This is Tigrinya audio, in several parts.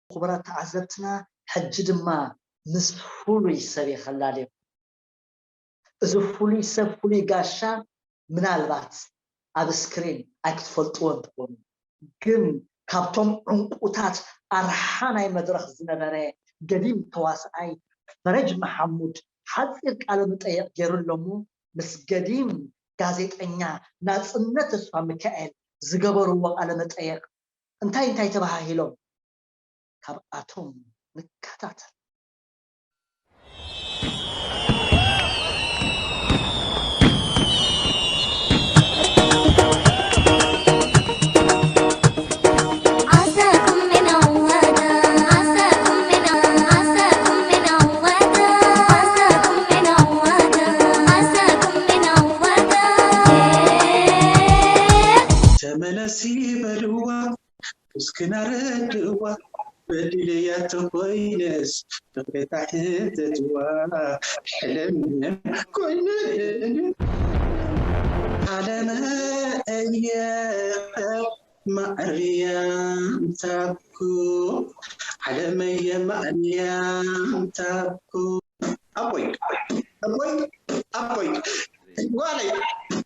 ክቡራት ተዓዘብትና፣ ሕጂ ድማ ምስ ፍሉይ ሰብ እየ ከላልየኩም። እዚ ፍሉይ ሰብ፣ ፍሉይ ጋሻ፣ ምናልባት ኣብ ስክሪን ኣይክትፈልጥዎን ትኾኑ፣ ግን ካብቶም ዕንቁታት ኣርሓ ናይ መድረኽ ዝነበረ ገዲም ተዋስኣይ ፈረጅ መሓሙድ ሓፂር ቃለ መጠየቕ ገይሩ ኣሎ እሞ፣ ምስ ገዲም ጋዜጠኛ ናፅነት ተስፋ ሚካኤል ዝገበርዎ ቃለ መጠየቕ እንታይ እንታይ ተባሃሂሎም? ካብኣቶም ንከታተል። ተመለሲ በልዋ እስክናረድዋ በዲለያ ተኮይነስ ፍቅሬታ ሕተትዋ ሕለም ኮይነ ዓለመ እየ ማርያም ታብኩ ዓለመየ ማርያም ታብኩ ኣቦይ ኣቦይ ኣቦይ ጓለይ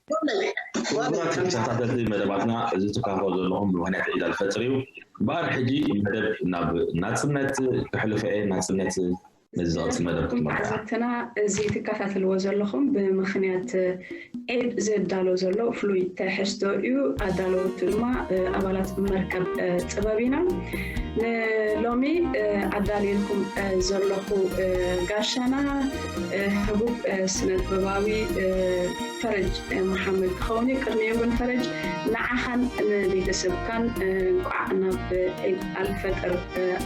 ጓለይ ጓለይ ክቡራት ተከታተልቲ መደባትና፣ እዚ ትከታተሉ ዘለኹም ብምኽንያት ዒድ ኣልፈጥር እዩ። እምበኣር ሕጂ መደብ ናብ ናጽነት ክሕልፎ እየ። ናጽነት፣ ነዚ ዝቐጽል መደብ ክትመርሓ። ተዓዘብትና፣ እዚ ትከታተልዎ ዘለኹም ብምኽንያት ዒድ ዝዳሎ ዘሎ ፍሉይ ትሕዝቶ እዩ። ኣዳለውቱ ድማ ኣባላት መርከብ ጥበብ ኢና። ንሎሚ ኣዳልየልኩም ዘለኹ ጋሻና ህቡብ ስነ ጥበባዊ ፈረጅ መሓመድ ክኸውን እዩ። ቅድሚኡ ግን ፈረጅ ንዓኻን ንቤተሰብካን እንቋዕ ናብ ዒድ ኣልፈጥር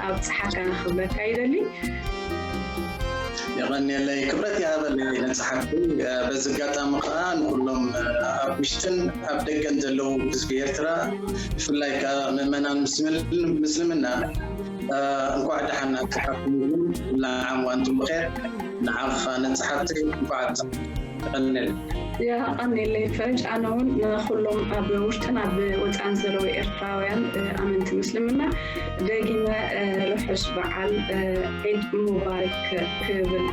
ኣብጽሓካ ክብለካ ይደሊ። የቐንየለይ ክብረት ይሃበለይ ነጻሓቲ። በዚ ኣጋጣሚ ከዓ ንኩሎም ኣብ ውሽጥን ኣብ ደገን ዘለዉ ህዝቢ ኤርትራ ብፍላይ ከዓ ምእመናን ምስልምና እንኳዕ ደሓን ኣብጽሓኩም ይብል። ኩላ ዓም ዋንቱም ብኼር። ንዓኻ ነጻሓቲ እንኳዕ ኣብጽሓ። የቐንየለይ። የቐንየለይ ፈረጅ። ኣነ እውን ንኩሎም ኣብ ውሽጥን ኣብ ወፃእን ዘለዉ ኤርትራውያን ኣመንቲ ምስልምና ደጊመ ርሑስ በዓል ዒድ ሙባረክ ክብል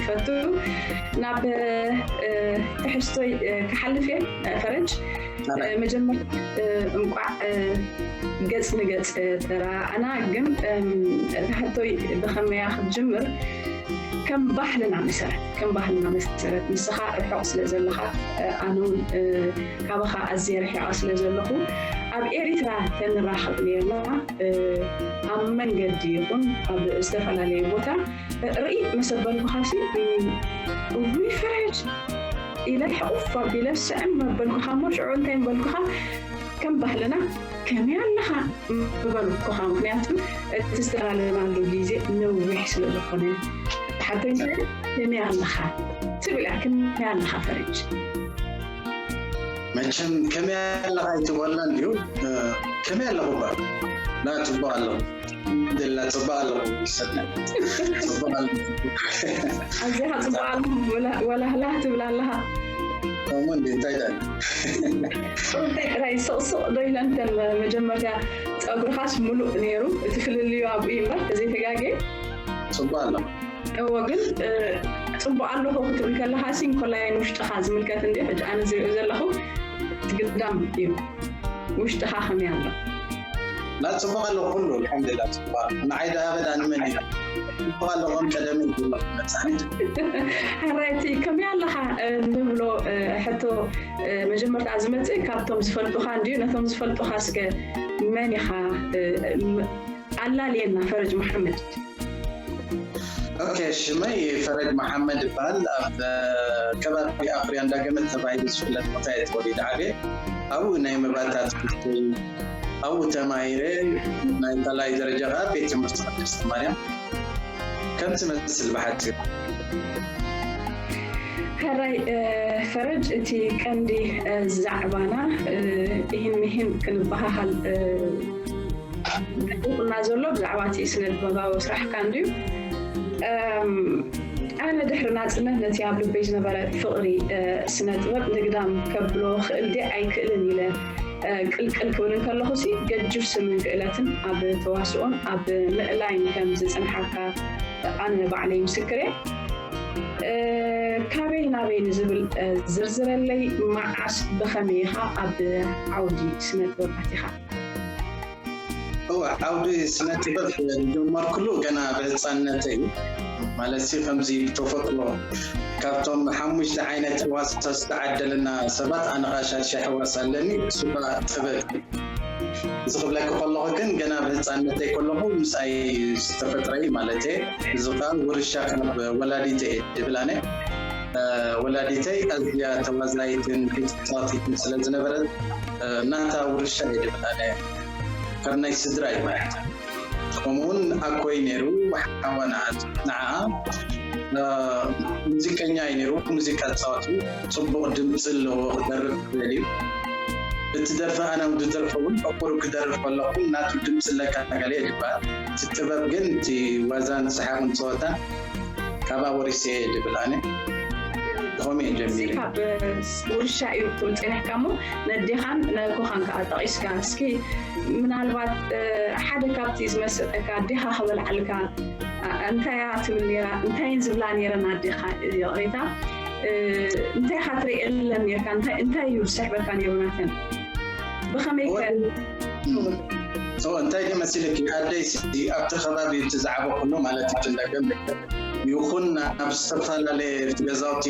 ፈቱ። ናብ ትሕዝቶይ ክሓልፍ እየ ፈረጅ። መጀመርታ እንቋዕ ገጽ ንገጽ ተራኣና። ግን እታ ሕቶይ ብኸመያ ክትጅምር ከም ባህልና መሰረት ከም ባህልና መሰረት ንስኻ ርሑቕ ስለ ዘለኻ ኣነ እውን ካባኻ ኣዝየ ርሒቐ ስለ ዘለኹ ኣብ ኤሪትራ ተንራኸብ ነርና። ኣብ መንገዲ ይኹን ኣብ ዝተፈላለየ ቦታ ርኢ ምስ ኣበልኩኻሲ እውይ ፈረጅ ኢለ ሕቑፍ ኣቢለ ስዕም ኣበልኩኻ እሞ ሽዑ እንታይ ምበልኩኻ ከም ባህልና ከመይ ኣለኻ ምበልኩኻ። ምኽንያቱ እቲ ዝተላለናሉ ግዜ ነዊሕ ስለ ዝኾነ ሓተይ እንታይ ከመይ ኣለኻ ትብል እያ። ከመይ ኣለኻ ፈረጅ? መቸም ከመይ ኣለኻ ኣይትበልና እንድዩ ከመይ ኣለኹ እባ ና ጽቡቕ ኣለኹ ደላ ጽቡቕ ኣለኹ ይሰድና ጽቡቕ ኣለኹ ኣዚኻ ጽቡቕ ኣለኹ ወላህላህ ትብል ኣለኻ። እሞ እንዴ እንታይ ዳ ቁርጠይ ጥራይ ስቕስቕ ዶ ኢለን ከም መጀመርያ ጸጉርኻስ ሙሉእ ነይሩ እቲ ፍልልዩ ኣብኡ እዩ እምበር ተዘይተጋግየ ጽቡቕ ኣለኹ እዎ ግን ጽቡቕ ኣለኹ ክትብል ከለኻ ሲ እንኮላይ ንውሽጥኻ ዝምልከት እንዲ ሕጂ ኣነ ዝሪኦ ዘለኹ እቲ ግዳም እዩ ውሽጥኻ ከመይ ኣሎ ላ ጽቡቕ ኣለኹ ኩሉ ኣልሓምዱላ ጽቡቕ ኣለኹ ንዓይ ዳ ኣበዳ ንመን እዩ ጽቡቕ ኣለኹ ከም ቀደመይ ዝብሎ መጻኒ ሕራይቲ ከመይ ኣለኻ ንብሎ ሕቶ መጀመርታ ዝመጽእ ካብቶም ዝፈልጡኻ እንድዩ ነቶም ዝፈልጡኻ እስከ መን ኢኻ ኣላልየና ፈረጅ መሓመድ ኦኬ ሽመይ ፈረጅ መሓመድ ይበሃል ኣብ ከባቢ ኣፍርያ እንዳገመት ተባሂሉ ዝፍለጥ ቦታ እየ ተወሊደ ዓብየ ኣብኡ ናይ መባታ ትምህርተይ ኣብኡ ተማሂረ ናይ ካልኣይ ደረጃ ከዓ ቤት ትምህርቲ ቅድስቲ ማርያም ከም ትመስል ብሓፂሩ ሕራይ ፈረጅ እቲ ቀንዲ ዛዕባና ይህን ምሂን ክንበሃሃል ገዲቑና ዘሎ ብዛዕባ እቲ ስነ ጥበባዊ ስራሕካ እንድዩ ኣነ ድሕሪ ናፅነት ነቲ ኣብ ልበይ ዝነበረ ፍቕሪ ስነ ጥበብ ንግዳም ከብሎ ክእል ድየ ኣይክእልን ኢለ ቅልቅል ክብል እንከለኹ ሲ ገጅፍ ስምን ክእለትን ኣብ ተዋስኦን ኣብ ምእላይን ከም ዝጽንሓካ ኣነ ባዕለይ ምስክር እየ። ካበይ ናበይ ንዝብል ዝርዝረለይ፣ መዓስ ብኸመይ ኢኻ ኣብ ዓውዲ ስነ ጥበብ ኣቲኻ? እወ፣ ዓውዲ ስነ ጥበብ ዝጀመርኩሉ ገና ብህፃንነተይ እዩ። ማለት ሲ ከምዚ ብተፈጥሮ ካብቶም ሓሙሽተ ዓይነት ህዋሳት ዝተዓደለና ሰባት ኣነ ኸዓ ሻድሻይ ሕዋስ ኣለኒ፣ እሱ ከዓ ጥበብ እዩ። እዚ ክብለኪ ከለኹ ግን ገና ብህፃንነተይ ከለኹ ምስኣይ ዝተፈጥረ እዩ ማለት እየ። እዚ ከዓ ውርሻ ካብ ወላዲተይ እየ ድብል ኣነ። ወላዲተይ ኣዝያ ተዋዛይትን ፊት ተጻዋቲትን ስለ ዝነበረት ናታ ውርሻ እየ ድብል ኣነ። ካብ ናይ ስድራ እዩ ማለት እዩ። ከምኡ እውን ኣኮይ ነይሩ፣ ሓዋ ንዓ- ንዓኣ ሙዚቀኛ እዩ ነይሩ። ሙዚቃ ዝፃወት እዩ። ፅቡቕ ድምፂ ኣለዎ፣ ክደርፍ ይኽእል እዩ። እቲ ደርፊ ኣነ ዝደርፎ እውን በቁሩ ክደርፍ ከለኹ ናቱ ድምፂ ኣለካ ገለ ይበሃል። እቲ ጥበብ ግን እቲ ዋዛን ሰሓቕን ፀወታን ካብኣ ወሪሰ እየ ዝብል ኣነ። ብኸምኡ እየ ጀሚረ። ካብ ውርሻ እዩ ክትብል ፀኒሕካ እሞ ነዴኻን ነኮኻን ከዓ ጠቒስካ። እስኪ ምናልባት ሓደ ካብቲ ዝመሰጠካ ኣዴኻ ክበልዓልካ እንታይ እያ ትብል ነይራ? እንታይ እየን ዝብላ ነይረን ኣዴኻ? ይቕሬታ፣ እንታይ ኢኻ ትርእየለን ነይርካ? እንታይ እንታይ እዩ ዝስሕበካ ነይሩ ናተን? ብኸመይ ከ? እወ፣ እንታይ ድዩ መሲልኪ፣ ኣደይ ሲ ኣብቲ ከባቢ እቲ ዝዓበኹሉ ማለት እዩ፣ ትንዳገም ይኹን ኣብ ዝተፈላለየ ገዛውቲ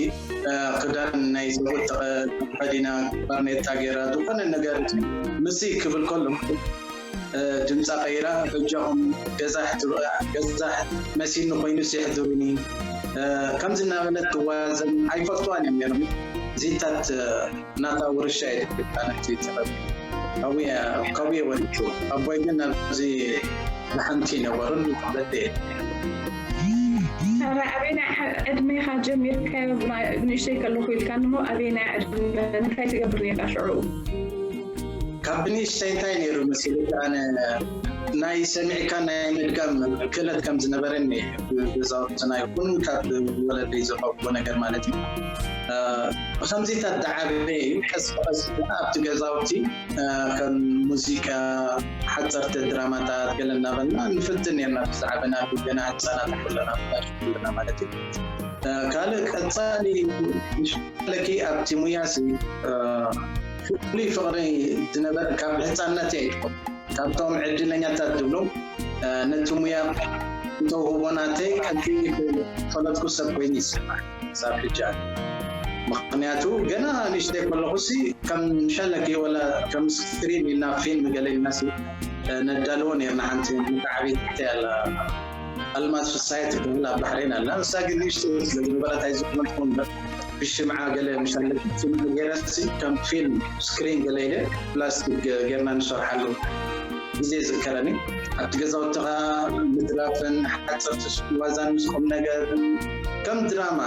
ክዳን ናይ ሰብኡት ተኸዲና፣ ባርኔጣ ገይራ፣ ዝኾነ ነገር ምሲ ክብል ከሎ ድምፃ ቀይራ፣ በጃኹም ገዛ ሕድሩ፣ ገዛ መሲኒ ኮይኑስ የሕድሩኒ፣ ከምዚ እናበለት ትዋዘን። ኣይፈልጥዋን እዮም ነይሮም። እዚታት ናታ ውርሻ እየ ድብል ኣነ እቲ ጥበብ። ካብኡ እየ፣ ካብኡ እየ ወዲቱ። ኣቦይ ግን ኣብዚ ብሓንቲ ነበሩን በደ ኣበይ፣ ኣበየናይ ዕድሜኻ ጀሚርካዮ? ብና- ብንእሽተይ ከለኹ ኢልካኒ እሞ ኣበየናይ ዕድመ እንታይ ትገብር ነይርካ ሽዑ? ካብ ብንእሽተይ እንታይ ነይሩ መሲልካ፣ ኣነ ናይ ሰሚዕካ ናይ ምድጋም ክእለት ከም ዝነበረኒ፣ ገዛውትና ይኹን ካብ ወለደይ ዝረኸብኩዎ ነገር ማለት እዩ። ብከምዚታት ዝዓበየ እዩ። ቀስ ብቀስ ኣብቲ ገዛውቲ ከም ሙዚቃ፣ ሓፀርቲ ድራማታት ገለ እናበልና ንፍትን ነርና። ብዛዕባ ናብ ገና ህፃናት ኩለና፣ ኩለና ማለት እዩ። ካልእ ቀፃሊ ለኪ ኣብቲ ሙያሲ ፍሉይ ፍቕሪ ዝነበረ ካብ ህፃንነተይ ኣይትኾን። ካብቶም ዕድለኛታት ዝብሎም ነቲ ሙያ ተውህቦ ናተይ ቀልጢፈ ፈለጥኩ ሰብ ኮይኑ ይስማዕ ክሳብ ሕጂ ኣሎ። ምኽንያቱ ገና ንእሽተይ ከለኹሲ ከም ሸለኪ ወላ ከም ስክሪን ኢልና ፊልም ገለ ኢልናሲ ነዳልዎ ነርና። ሓንቲ ዓበይቲ ኣላ ኣልማዝ ፍሳየ ትበሃል ኣብ ባሕሬን ኣላ። ንሳ ግን ንእሽተይ ስለ ዝነበረት ኣይዝክሮን ትኾን እምበር ብሽምዓ ገለ ምሻለኪ ስምዒ ገይረሲ ከም ፊልም ስክሪን ገለ ኢለ ፕላስቲክ ገ- ጌርና ንሰርሓሉ ግዜ ይዝከረኒ። ኣብቲ ገዛውቲ ኸዓ ምድራፍን ሓፀርቲ ዋዛን ምስ ቁም ነገርን ከም ድራማ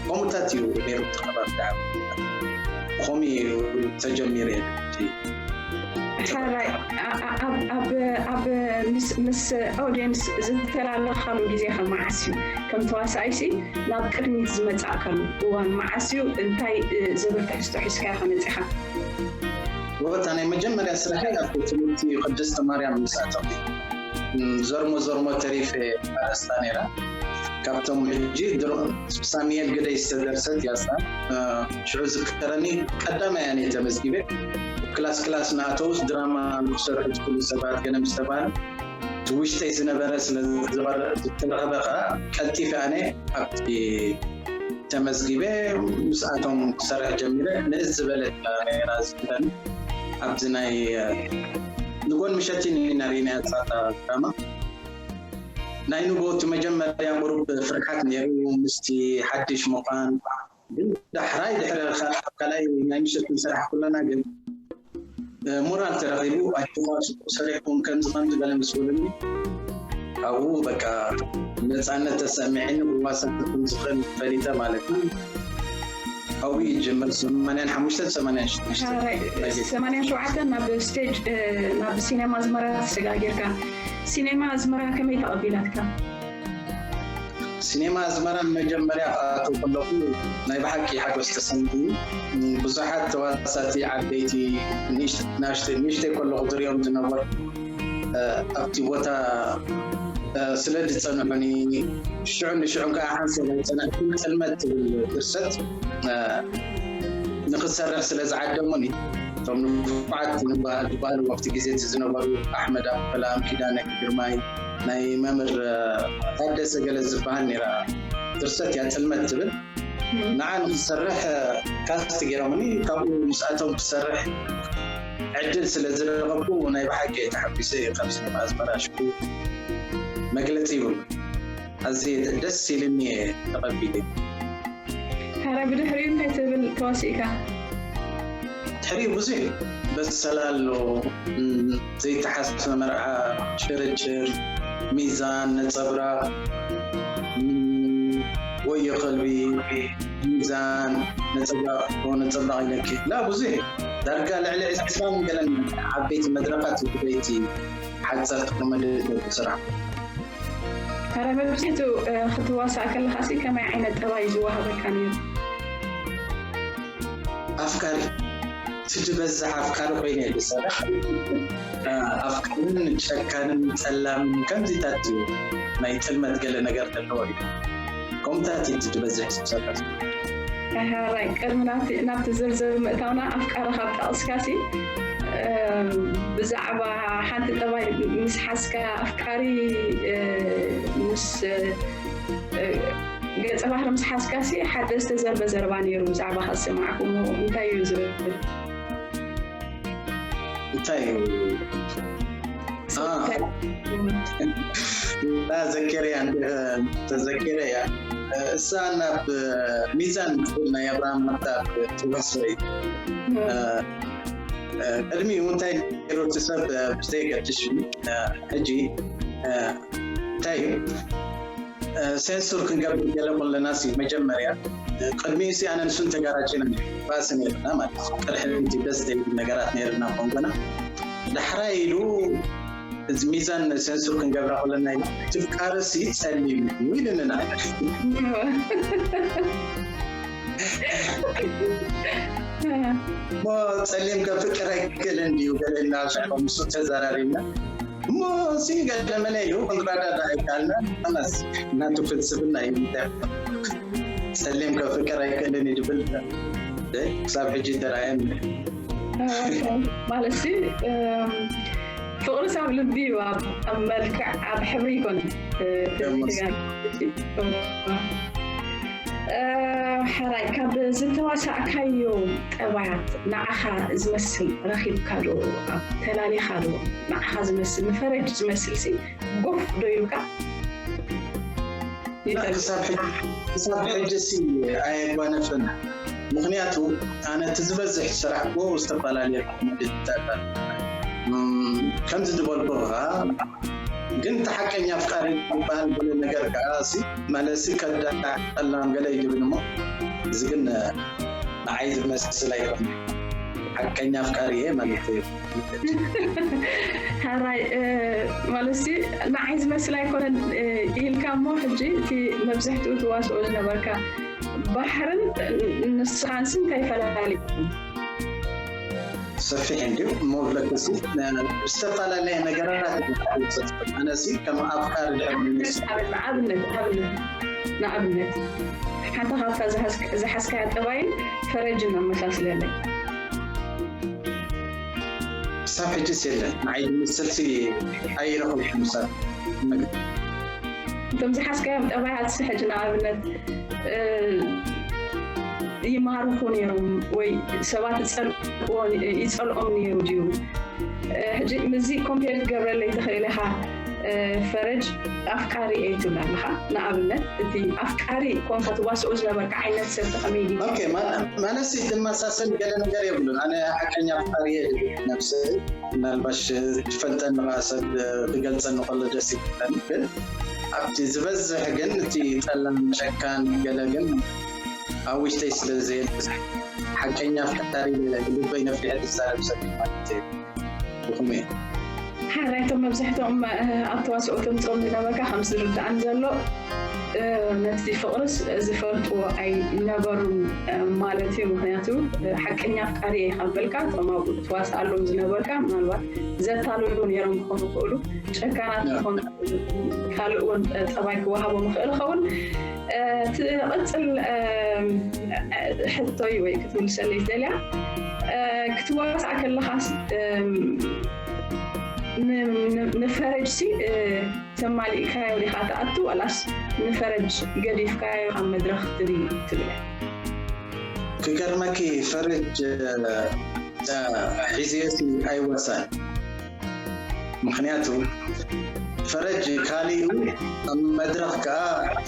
ከምኡታት እዩ ነይሩ። ተኸባቢ ከምኡ እዩ ተጀሚሩ። ሕራይ ኣብ ምስ ኦድየንስ ዝተላለኻሉ ግዜ ከ መዓስ እዩ? ከም ተዋሳኣይሲ ናብ ቅድሚት ዝመፃእካሉ እዋን መዓስ እዩ? እንታይ ዝብል ትሕዝቶ ሒዝካ ኢኻ መፂኻ? ወታ ናይ መጀመርያ ስራሐይ ኣብ ቤት ትምህርቲ ቅድስተ ማርያም ምስ ኣተኹ ዘርሞ ዘርሞ ተሪፈ ኣርእስታ ነይራ። ካብቶም ሕጂ ድሮ ሳሚኤል ግደይ ዝተደርሰት ያሳ ሽዑ ዝከረኒ ቀዳማይ ኣነ ተመዝጊበ። ክላስ ክላስ ንኣተውስ ድራማ ንክሰርሑ ዝክሉ ሰባት ገለ ምስ ተባህለ እቲ ውሽጠይ ዝነበረ ስለ ዝተረኸበ ከዓ ቀልጢፈ ኣነ ኣብቲ ተመዝጊበ ምስኣቶም ክሰርሕ ጀሚረ። ንእስ ዝበለት ነራ ዝብለን ኣብዚ ናይ ንጎን ምሸት ኢና ሪእናያ ፃታ ድራማ። ናይ ንጎ እቲ መጀመርያ ቁሩብ ፍርሓት ነይሩ ምስቲ ሓድሽ ምዃን፣ ግን ዳሕራይ ድሕሪ ካልኣይ ናይ ምሸት ክንሰራሕ ኩለና ግን ሞራል ተረኺቡ ኣጆኻ ሰሪሕኩም ከምዚ ከምዚ በለ ምስ በሉኒ ካብኡ በቃ ነፃነት ተሰሚዕኒ ክዋሳእ ከም ዝኽእል ፈሊጠ ማለት እዩ። ካብኡ ይጅምር ሰማንያን ሓሙሽተን ሰማንያን ሽዱሽተን ሰማንያን ሸውዓተን ናብ ስቴጅ ናብ ሲኔማ ኣዝመራ ተሰጋጊርካ። ሲኔማ ኣዝመራ ከመይ ተቐቢላትካ? ሲኔማ ኣዝመራ መጀመርያ ክኣቱ ከለኹ ናይ ብሓቂ ሓጎስ ተሰምዕኒ። ብዙሓት ተዋሳእቲ ዓበይቲ ንእሽተ- ናሽተ- ንእሽተይ ከለኹ ዝሪኦም ዝነበሩ ኣብቲ ቦታ ስለ ዝፀንዑኒ ሽዑ ንሽዑ ከዓ ሓንሰብ ኣይፀናሕኩን። ጥልመት ትብል ድርሰት ንክሰርሕ ስለ ዝዓደሙኒ እቶም ንፉዓት ንበሃል ዝበሃሉ ኣብቲ ግዜ እቲ ዝነበሩ ኣሕመድ ኣበላም፣ ኪዳነ ግርማይ፣ ናይ መምህር ታደሰ ገለ ዝበሃል ነይራ ድርሰት እያ ጥልመት ትብል። ንዓ ንክሰርሕ ካስት ገይሮምኒ ካብኡ ምስኣቶም ክሰርሕ ዕድል ስለ ዝረኸብኩ ናይ ብሓቂ ተሓጒሰ እየ። ካብ ኣዝመራ ሽኩ መግለፂ ይብሉ። ኣዝየ ደስ ኢልኒ እየ ተቐቢለ። ሕራይ ብድሕሪኡ እንታይ ትብል ተዋሲእካ? ድሕሪኡ ብዙሕ በሰላ ኣሎ። ዘይተሓስበ መርዓ፣ ጭርጭር፣ ሚዛን፣ ነፀብራቕ፣ ወዮ ከልቢ፣ ሚዛን፣ ነፀብራቕ ነፀብራቕ ኢለኪ ላ ብዙሕ ዳርጋ ልዕሊ ዕስራን ገለን ዓበይቲ መድረኻት ብበይቲ ሓፀርቲ ኮመዲ ስራሕ። ሕራይ መብዛሕትኡ ክትዋሳእ ከለኻ ሲ ከመይ ዓይነት ጠባይ ዝወሃበካ ነይሩ? ኣፍቃሪ እቲ ዝበዝሕ ኣፍቃሪ ኮይነ እየ ዝሰርሕ። ኣፍቃርን ጨካንን ጸላምን ከምዚታት እዩ። ናይ ጥልመት ገለ ነገር ዘለዎ እዩ። ከምታት እዩ እቲ ዝበዝሕ ዝሰርሕ። ሕራይ ቅድሚ ናብቲ ዝርዝር ምእታውና ኣፍቃሪ ካብ ጠቕስካ ሲ ብዛዕባ ሓንቲ ጠባይ ምስ ሓዝካ ኣፍቃሪ ምስ ገፀ ባህሪ ምስ ሓዝካ ሲ ሓደ ዝተዘርበ ዘረባ ነይሩ ብዛዕባ ከሰማዕኩሞ እንታይ እዩ ዝብል? እንታይ እዩ ዘኪረያ ተዘኪረያ እሳ ናብ ሚዛን ትብል ናይ ኣብርሃም መርዳእ ትዋስኦ እዩ። ቅድሚኡ እንታይ ነይሩ እቲ ሰብ ብዘይገድሽ ሕጂ እንታይ እዩ ሴንሱር ክንገብር ገለ ከለና ሲ መጀመርያ ቅድሚኡ ሲ ኣነ ንሱን ተጋራጭና ባስ ነይርና ማለት ቅድሕንቲ ደስ ዘይብል ነገራት ነይርና ኮንጎና ዳሕራይ ኢሉ እዚ ሚዛን ሴንሱር ክንገብራ ከለና ትፍቃርሲ ጸሊም እዩ ኢልንና ሞ ጸሊም ከፍቅር ኣይክእልን ድዩ ገለና ሽዕሮ ምስ ተዘራሪብና እሞ እዚ ገለ መለ ኢሉ ክንረዳዳ ኣይከኣልና ስ እናቱ ፍልስፍና እዩ ጸሊም ከፍቅር ኣይክእልን ይድብል ክሳብ ሕጂ ተራእየን ማለት ፍቅሪ ሳብ ልቢ እዩ ኣብ መልክዕ ኣብ ሕብሪ ይኮን ሕራይ ካብ ዝተዋሳእካዮ ጠባያት ንዓኻ ዝመስል ረኺብካ ዶ ኣብ ተላሊኻ ዶ ንዓኻ ዝመስል ንፈረጅ ዝመስል ሲ ጎፍ ዶ ኢሉካ ክሳብ ሕጂ ሲ ኣየጓነፈን ምክንያቱ ኣነ እቲ ዝበዝሕ ዝሰራሕኩዎ ዝተፈላለዩ ኮሜዲታት ከምዚ ዝበልኩ ከዓ ግን እቲ ሓቀኛ ኣፍቃሪ ዝበሃል ገለ ነገር ከዓ ማለት ከዳዕ ጠላም ገለ ይድብል እሞ እዚ ግን ንዓይ ዝመስል ኣይኮነ ሓቀኛ ኣፍቃሪ እየ ማለት እዩ ሕራይ ማለት ንዓይ ዝመስል ኣይኮነን ኢልካ እሞ ሕጂ እቲ መብዝሕትኡ ትዋስኦ ዝነበርካ ባሕርን ንስኻንስ እንታይ ፈላሊኩም ሰፊሕ እንድዩ እሞ ብለክሲ ዝተፈላለየ ነገራት ኣነሲ ከም ኣፍቃሪ ድሕር ኣብነት ኣብነት ንኣብነት ሓንቲ ካብታ ዝሓዝካያ ጠባይን ፈረጅን ኣመሳስለለይ ክሳብ ሕጅስ የለን ንዓይ ዝመስል ሲ ኣይረኸብኩ ምሳል እቶም ዝሓዝካዮም ጠባያት ሕጂ ንኣብነት ይማርኹ ነይሮም ወይ ሰባት ይፀልኦም ነይሩ ድዩ ሕጂ ምዚ ኮምፔር ትገብረለይ ትኽእል ኢኻ ፈረጅ ኣፍቃሪ እየ ትብል ኣለኻ ንኣብነት እቲ ኣፍቃሪ ኮንካ ትዋስኦ ዝነበርካ ዓይነት ሰብ ተኸመይ ማለት ዝመሳሰል ገለ ነገር የብሉን ኣነ ሓቀኛ ኣፍቃሪ እየ ነብሰ ምናልባሽ ትፈልጠኒ ከዓ ሰብ ክገልፀኒ ከሎ ደስ ይብለኒ ግን ኣብቲ ዝበዝሕ ግን እቲ ጠላም ጨካን ገለ ግን ኣብ ውሽጠይ ስለ ዘየለ ሓቀኛ ኣፍቃሪ ልበይ ነፊሐ ዝዛረብ ሰብ ማለት እዩ ብኹመይ ሓራይቶም መብዛሕትኦም ኣብ ተዋስኦ ተምፅኦም ዝነበርካ ከም ዝርዳእን ዘሎ ነቲ ፍቕርስ ዝፈልጥዎ ኣይነበሩን ማለት እዩ። ምክንያቱ ሓቀኛ ኣፍቃሪ እየ ካብ በልካ እቶም ኣብኡ ትዋስኣሎም ዝነበርካ ምናልባት ዘታልሉ ነይሮም ክኾኑ ይኽእሉ፣ ጨካናት ክኾኑ፣ ካልእ እውን ጠባይ ክወሃቦም ይኽእል ይኸውን። ትቕፅል ሕቶይ ወይ ክትምልሰለይ ዝደልያ ክትዋሳእ ከለኻስ ንፈረጅሲ ተማሊእካዮ ዲኻ ትኣቱ ዋላስ ንፈረጅ ገዲፍካዮ ኣብ መድረኽ ትድይ ትብል? ክገርመኪ ፈረጅ ሒዝየሲ ኣይወሳን። ምክንያቱ ፈረጅ ካሊኡ ኣብ መድረኽ ከዓ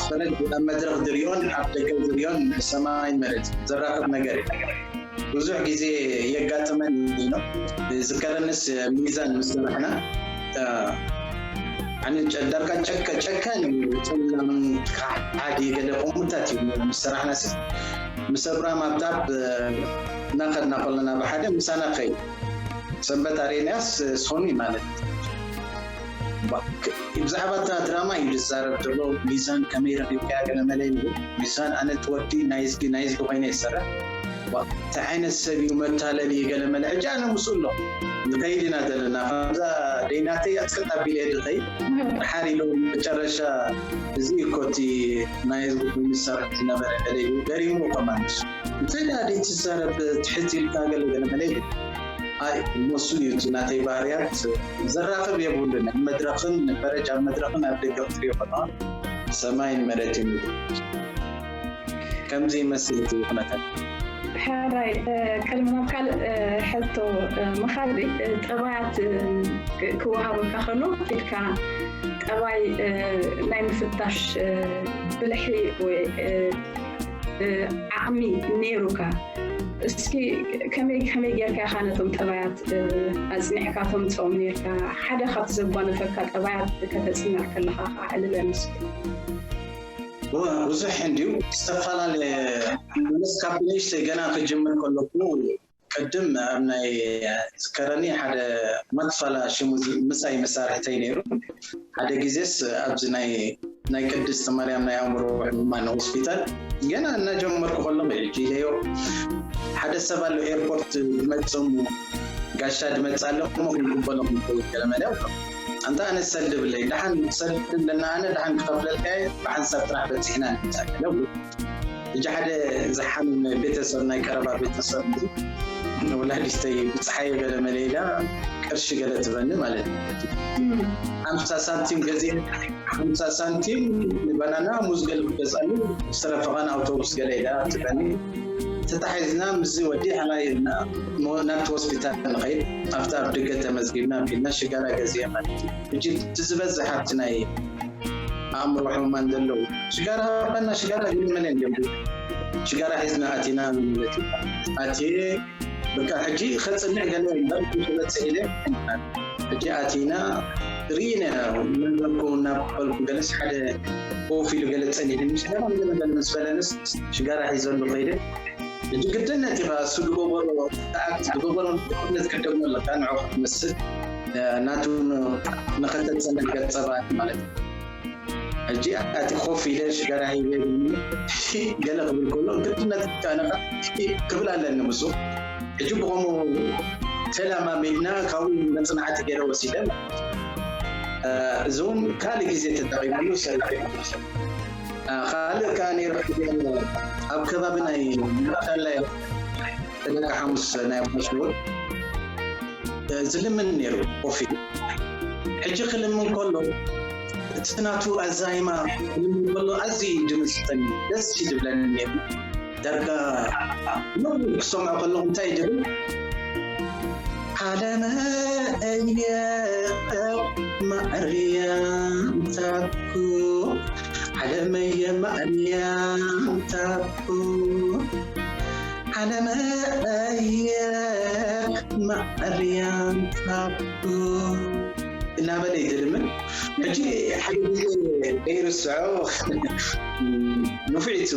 ፈረጅ ኣብ መድረኽ ዝሪኦን ኣብ ደገ ዝሪኦን ሰማይ መሬት ዘራኽብ ነገር እዩ። ብዙሕ ግዜ የጋጥመኒ ነው ዝከረንስ ሚዛን ምስ ሰራሕና ኣነ ዳርጋ ጨካን እዩ። ፅላም ሓዲ ገለ ከምኡታት እዩ ምስ ሰራሕና ምስ ኣብራም ኣብታብ እናኸድና ከለና ብሓደ ምሳና ከይ ሰንበት ኣሬናያስ ሶኒ ማለት ብዛዕባ እታ ድራማ እዩ ዝዛረብ ዘሎ። ሚዛን ከመይ ረኺብካያ ገለ መለ ኢሉ። ሚዛን ኣነ ትወዲ ናይዝጊ ናይዝጊ ኮይነ ይሰርሕ። እንታይ ዓይነት ሰብ እዩ መታለሊ ገለ መለ። ሕጂ ኣነ ምስኡ ኣሎ ንኸይድ ኢና ዘለና። ከምዛ ደይናተይ ኣፅቅጥ ኣቢለ ድኸይ ድሓር ኢሉ መጨረሻ እዚ እኮ እቲ ናይ ህዝቢ ኮይኑ ዝሰርሕ ዝነበረ ገለ እዩ ገሪሙ ከማንስ እንታይ ዳ ድዩ ትዛረብ ትሕት ኢልካ ገለ ገለ መለ ኢሉ። ኣይ ሞሱ እዩ እቲ ናተይ ባህርያት ዘራኽብ የብሉን። ኣብ መድረኽን ፈረጅ ኣብ መድረኽን ኣብ ደገ ክትሪኦ ከለኻ ሰማይን መሬትን እዩ። ከምዚ ይመስል እቲ ኩነታት። ሕራይ ቅድሚ ናብ ካልእ ሕቶ ምኻድ ጠባያት ክወሃበካ ከሎ ኢድካ ጠባይ ናይ ምፍታሽ ብልሒ ወይ ዓቕሚ ነይሩካ። እስኪ ከመይ ከመይ ጌርካ ኢኻ ነቶም ጠባያት ኣጽኒዕካ ተምጽኦም ኔርካ? ሓደ ካብቲ ዘጓነፈካ ጠባያት ከተጽንዕ ከለኻ ከዓ ዕልለን እስኪ። ብዙሕ እንድዩ ዝተፈላለየ ምስ ካብ ንእሽተይ ገና ክጅምር ከለኩ ቅድም ኣብ ናይ ዝከረኒ ሓደ ማትፋላ ሽሙ ምሳይ መሳርሕተይ ነይሩ። ሓደ ግዜስ ኣብዚ ናይ ናይ ቅድስቲ ማርያም ናይ ኣእምሮ ሕሙማን ሆስፒታል ገና እናጀመርኩ ከለኹ ሕጂ ኢለዮ ሓደ ሰብ ኣሎ ኤርፖርት ዝመፅእ እሞ ጋሻ ዝመፅእ ኣሎ እሞ ክንቅበሎ ክንከይድ ገለ መለ ኣንታ ኣነ ሰልዲ ብለይ ደሓን ሰልዲ ኣለና ኣነ ደሓን ክኸፍለልካ እየ ብሓንሳብ ጥራሕ በፂሕና ንምፃእ ገለ ሕጂ ሓደ ዝሓመመ ቤተሰብ ናይ ቀረባ ቤተሰብ ወላዲተይ ብፀሓይ ገለ መለ ኢላ ቅርሺ ገለ ትበኒ ማለት እዩ ሓምሳ ሳንቲም ገዚአ ሓምሳ ሳንቲም ንባናና ሙዝ ገለ ክገዝኣሉ ዝተረፈኻን ኣውቶቡስ ገለ ኢላ ትበኒ ተታሒዝና ምስዚ ወዲ ሓላይ ኢልና ናብቲ ሆስፒታል ንኸይድ ኣብቲ ኣብ ደገ ተመዝጊብና ቢልና ሽጋራ ገዚአ ማለት እዩ ሕጂ እቲ ዝበዝሕ ኣብቲ ናይ ኣእምሮ ሕሙማን ዘለዉ ሽጋራ ሃባና ሽጋራ ግን መለ እንዲም ሽጋራ ሒዝና ኣቲና ማለት እዩ ኣቲ በቃ ሕጂ ከፅንዕ ገለ እምበር ክመፅእ ኢለ ሕጂ ኣቲና ርኢና ኢና መንበርኩ እናበልኩ ገለስ ሓደ ኮፍ ኢሉ ገለ ፀኒሕኒ ሽጋራ ገለ ገለ ምስ በለንስ ሽጋራ ሒዘሉ ከይደ ሕጂ ግድነት ኢኻ እሱ ዝገበሮ ኣክት ዝገበሮ ድክነት ክደግሞ ኣለካ ንዑ ክትመስል ናቱ ንኸተፀንሕ ገፀ ባህሪ ማለት እዩ ሕጂ ኣቲ ኮፍ ኢለ ሽጋራ ሂበ ገለ ክብል ከሎ ግድነት ጫነካ ክብል ኣለኒ ምስ ሕጂ ብኸምኡ ተለማሚድና ካብኡ መፅናዕቲ ገይረ ወሲደ እዚ እውን ካልእ ግዜ ተጠቂመሉ ሰብ ካልእ ከዓ ነይሩ ኣብ ከባቢ ናይ ማእኸላይ ደቂ ሓሙስ ናይ ኣባሽወት ዝልምን ነይሩ ኮፊ ሕጂ ክልምን ከሎ እቲ ናቱ ኣዛይማ ክልምን ከሎ ኣዝዩ ድምፅተኒ ደስ እዩ ዝብለኒ ነይሩ ዳርጋ ኖ ክሰምዖ ከለኹ እንታይ ድብል ዓለመ እየ ማዕርያ እንታኩ ዓለመየ ማዕርያ እንታኩ ዓለመ እየ ማዕርያ እንታኩ እናበለ ይድልምን ሕጂ ሓደ ግዜ ዘይርስዖ ንፍዒት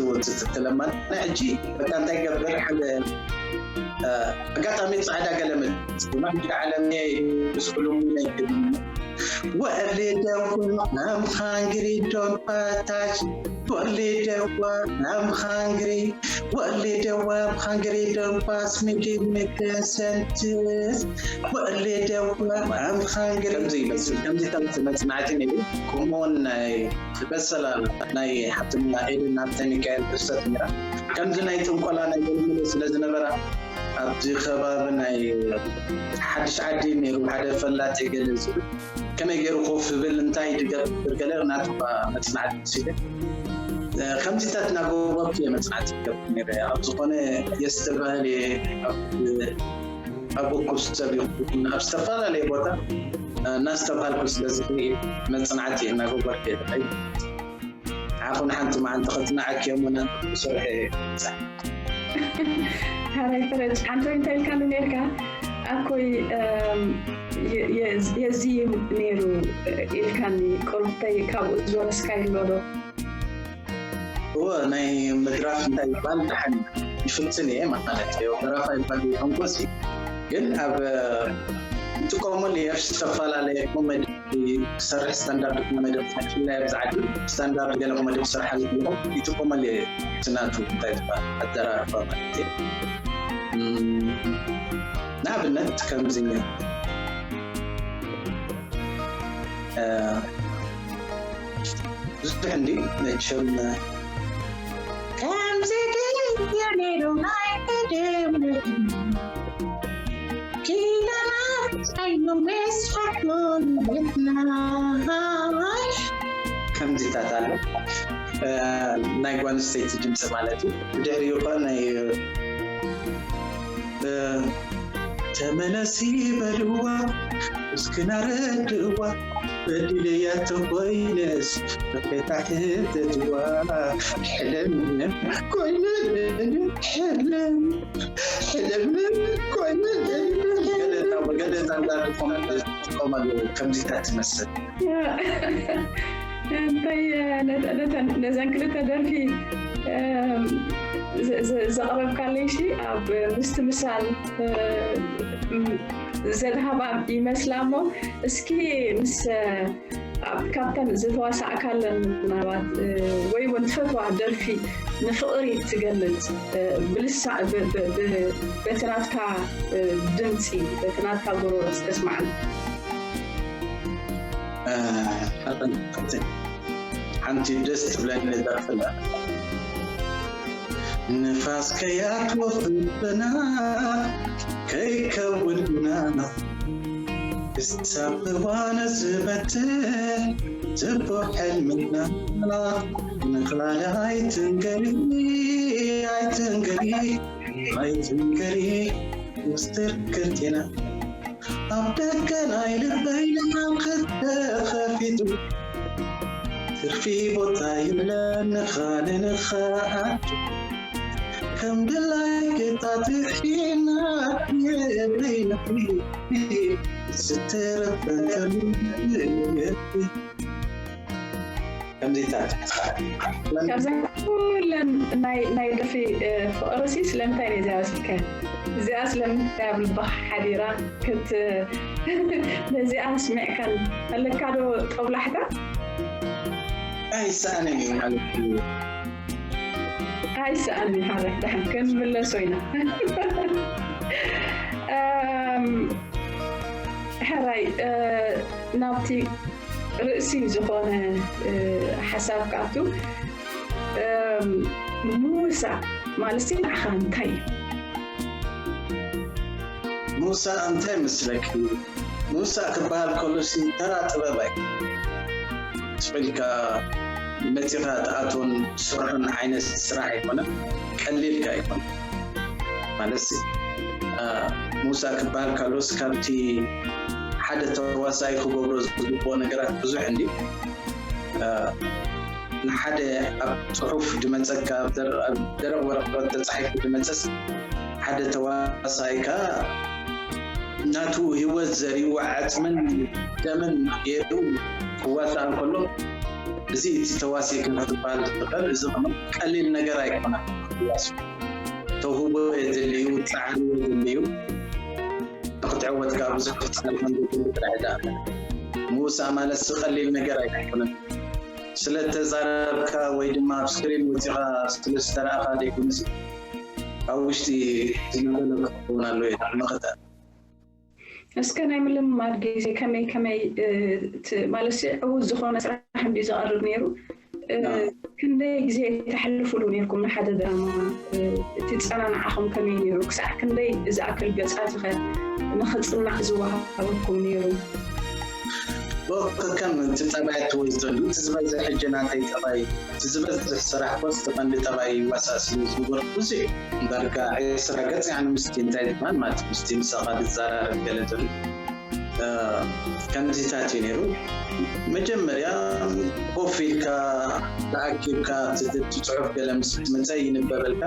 ትለማን ሕጂ በቃ እንታይ ገብር ሓደ ኣጋጣሚ ፃዕዳ ገለመት ዓለም ስኩሉም ናይ What a little world, I'm hungry, don't pass. What a little world, I'm hungry. What a little world, I'm hungry, don't pass me, give me ten cents. What a little world, I'm hungry. ከምዚ ይመስል፣ ከምዚ ተምቲ መጽናዕቲ ነይሩ። ከምኡውን ናይ በሰላ ናይ ሓፍትና ኤደን ሃብተ ሚካኤል ክስተት ነይራ። ከምዚ ናይ ጥንቆላ ናይ ገለመለ ስለ ዝነበራ፣ ኣብዚ ከባቢ ናይ ሓድሽ ዓዲ ነይሩ ሓደ ፈላጢ ገለ ዝብል፣ ከመይ ገይሩ ኮፍ ይብል፣ እንታይ ይገብር ገለ ናቱ መጽናዕቲ ወሲደ። እ፣ ከምዚታት እናገበርኩ እየ መጽናዕቲ ይገብር ነይረ። ኣብ ዝኾነ የስተባህል እየ፣ ኣብ፣ ኣብ እኩብ ሰብ ይኹን ኣብ ዝተፈላለየ ቦታ፣ እ፣ እናስተባሃልኩ ስለ ዝርኢ መጽናዕቲ እናገበርኩ እየ ዝኸይድ። ንዓኹም ሓንቲ መዓልቲ ከጽንዓኪ እየ እሞ ናትኩም ክሰርሕ እየ። ሓራይ ፈረጅ፣ ሓንቲ እንታይ ኢልካኒ ነርካ? ኣኮይ፣ እም፣ የ-፣ የ-፣ የዝይም ነይሩ ኢልካኒ፣ ቁሩብተይ ካብኡ ዝወረስካዮ ኣሎ ዶ? እወ፣ ናይ ምድራፍ እንታይ ይባል ደሓን ይፍትን እየ ማለት እዩ። ምድራፍ ኣይባል ይኾንኩ፣ እዚ ግን ኣብ፣ እትቆመሉ እየ፣ ኣብ ዝተፈላለየ ኮሜዲ ክሰርሕ ስታንዳርድ ኮሜዲ፣ ብፍላይ ኣብዚ ዓዲ ስታንዳርድ ገለ ኮሜዲ ክሰርሓ ዝኽእልኹም ይጥቀመሉ እየ። እቲ ናቱ እንታይ ዝበሃል ኣደራርባ ማለት እዩ። እም፣ ንኣብነት ከምዚ፣ እ፣ ብዙሕ እንዲ መቸም ከምዚ ድዩ ነይሩ ናይ ቀደም ኪዳና ኣይኑ ምስ ሓቁን ቤትና ከምዚታት ኣሎ። እ፣ ናይ ጓል ኣንስተይቲ ድምፂ ማለት እዩ። ብድሕሪኡ ከ ናይ፣ እ፣ ተመለሲ በልዋ እስኪ ናረድዋ በዲለያ ተኮይነስ በፌታ ሕተትዋ ሕለም ኮይነ ሕለም ሕለም ኮይነ ገለታ ገለታ እንዳልኮመ ከምዚታት ትመስል። እንታይ፣ ነ-፣ ነተን-፣ ነዘን ክልተ ደርፊ፣ እም፣ ዘ-፣ ዘ-፣ ዘቕረብካለይ ሲ ኣብ ምስትምሳል፣ እም፣ ዘድሃባ ይመስላ እሞ፣ እስኪ ምስ፣ ኣብ፣ ካብተን ዝተዋሳእካለን ምናልባት፣ እ፣ ወይ እውን ትፈትዋ ደርፊ ንፍቕሪ ትገልጽ፣ እ፣ ብልሳ-፣ ብ-፣ ብ-፣ ብ-፣ በቲ ናትካ፣ እ፣ ድምጺ፣ በቲ ናትካ ጎረሮ እስከ ስማዕና። እ፣ ሓንቲ ደስ ትብለኒ ደርፊ ኣላ። ንፋስ ከይኣትዎ ፍበና ከይከውን ቡናና ክሳብ እዋን ዝበትሕ ጽቡቕ ሕልምና ንኻልእ ኣይትንገሪ፣ ኣይትንገሪ፣ ኣይትንገሪ ምስጢር ክልቴና። ኣብ ደገ ናይ ልበይ ንዓኺ ተኸፊቱ፣ ትርፊ ቦታ የለን ንኻልእ ንኽኣቱ። ከም ድላይ ክጣጥሒና የብለይ ነፍሲ፣ ዝተረፈ ከምዚ ይታል። ካብዘን ኩለን ናይ፣ ናይ ደርፊ፣ እ፣ ፍቕሪ ሲ ስለምንታይ ነዚኣ ወሲድካ? እዚኣ ስለምንታይ ኣብ ልብኻ ሓዲራ ክት-፣ ነዚኣ ኣስሚዕካን ኣለካ ዶ ጦብላሕታ? ኣይሰኣንን እዩ ማለት እዩ። ኣይሰኣንን እዩ። ሓራይ ደሓን ክንምለሶ ኢና። እም፣ ሕራይ፣ እ፣ ናብቲ ርእሲ ዝኾነ፣ እ፣ ሓሳብ ክኣቱ፣ እም፣ ሙሳ ማለት ንዓኻ እንታይ እዩ? ሙሳ እንታይ መስለኪ? ሙሳ ክበሃል ከሎ ሲ ተራ ጥበብ ኣይ ስቕ ኢልካ መጺኻ ትኣትዎን ትሰርሖን ዓይነት ስራሕ ኣይኮነን፣ ቀሊልካ ኣይኮነን። ማለት ሲ፣ አ፣ ሙሳ ክበሃል ከሎስ ካብቲ ሓደ ተዋሳኢ ክገብሮ ዝግብኦ ነገራት ብዙሕ እንዲ፣ አ፣ ንሓደ ኣብ ጽሑፍ ድመጸካ፣ ኣብ ደረ-፣ ኣብ ደረቕ ወረቐት ተጻሒፉ ድመጸስ ሓደ ተዋሳኢካ ናቱ ህይወት ዘሪኡ ዓጽምን ደምን ገይሩ ክዋሳእ እንከሎ፣ እዚ እቲ ተዋሲእካ ክትበሃል ትኽእል፣ እዚ ኸማ ቀሊል ነገር ኣይኮነን። ክዋስ ተውህቦ የድልዩ፣ ጻዕሪ የድልዩ። ንኽትዕወት ከኣ ብዙሕ ክትጻዕር ከም ዘድሊ ጥራሕ እያ። ምውሳእ ማለት ቀሊል ነገር ኣይኮነን። ስለ ተዛረብካ ወይ ድማ ኣብ ስክሪን ወፂኻ ስለ ዝተረኣኻ ዘይኮነስ ኣብ ውሽጢ ዝነበረ ክኸውን ኣለዎ እዩ መኸተ እስከ ናይ ምልምማድ ግዜ ከመይ ከመይ ማለት ዕዉት ዝኾነ ስራሕ እንዲ ዝቐርብ ነይሩ? ክንደይ ግዜ ተሕልፉሉ ነርኩም ንሓደ ድራማ? እቲ ጸናንዓኹም ከመይ ነይሩ? ክሳዕ ክንደይ ዝኣክል ገጻት ከ ንኽጽናዕ ዝወሃበኩም ነይሩ? ከም እቲ ጠባይ ትወስደሉ እቲ ዝበዝሕ ሕጂ ናተይ ጠባይ እቲ ዝበዝሕ ስራሕ ኮስ እቲ ቀንዲ ጠባይ ይዋሳእ ስለ ዝነበርኩ ብዙሕ ዳርጋ ዕስራ ገጽ ያኒ ምስቲ እንታይ ዝበሃል ማለት ምስቲ ምሳኻ ዝዘራረብ ገለ ዘሎ ከምዚታት እዩ ነይሩ። መጀመርያ ኮፍ ኢልካ ተኣኪብካ እቲ ጽሑፍ ገለ ምስ መጸ ይንበበልካ።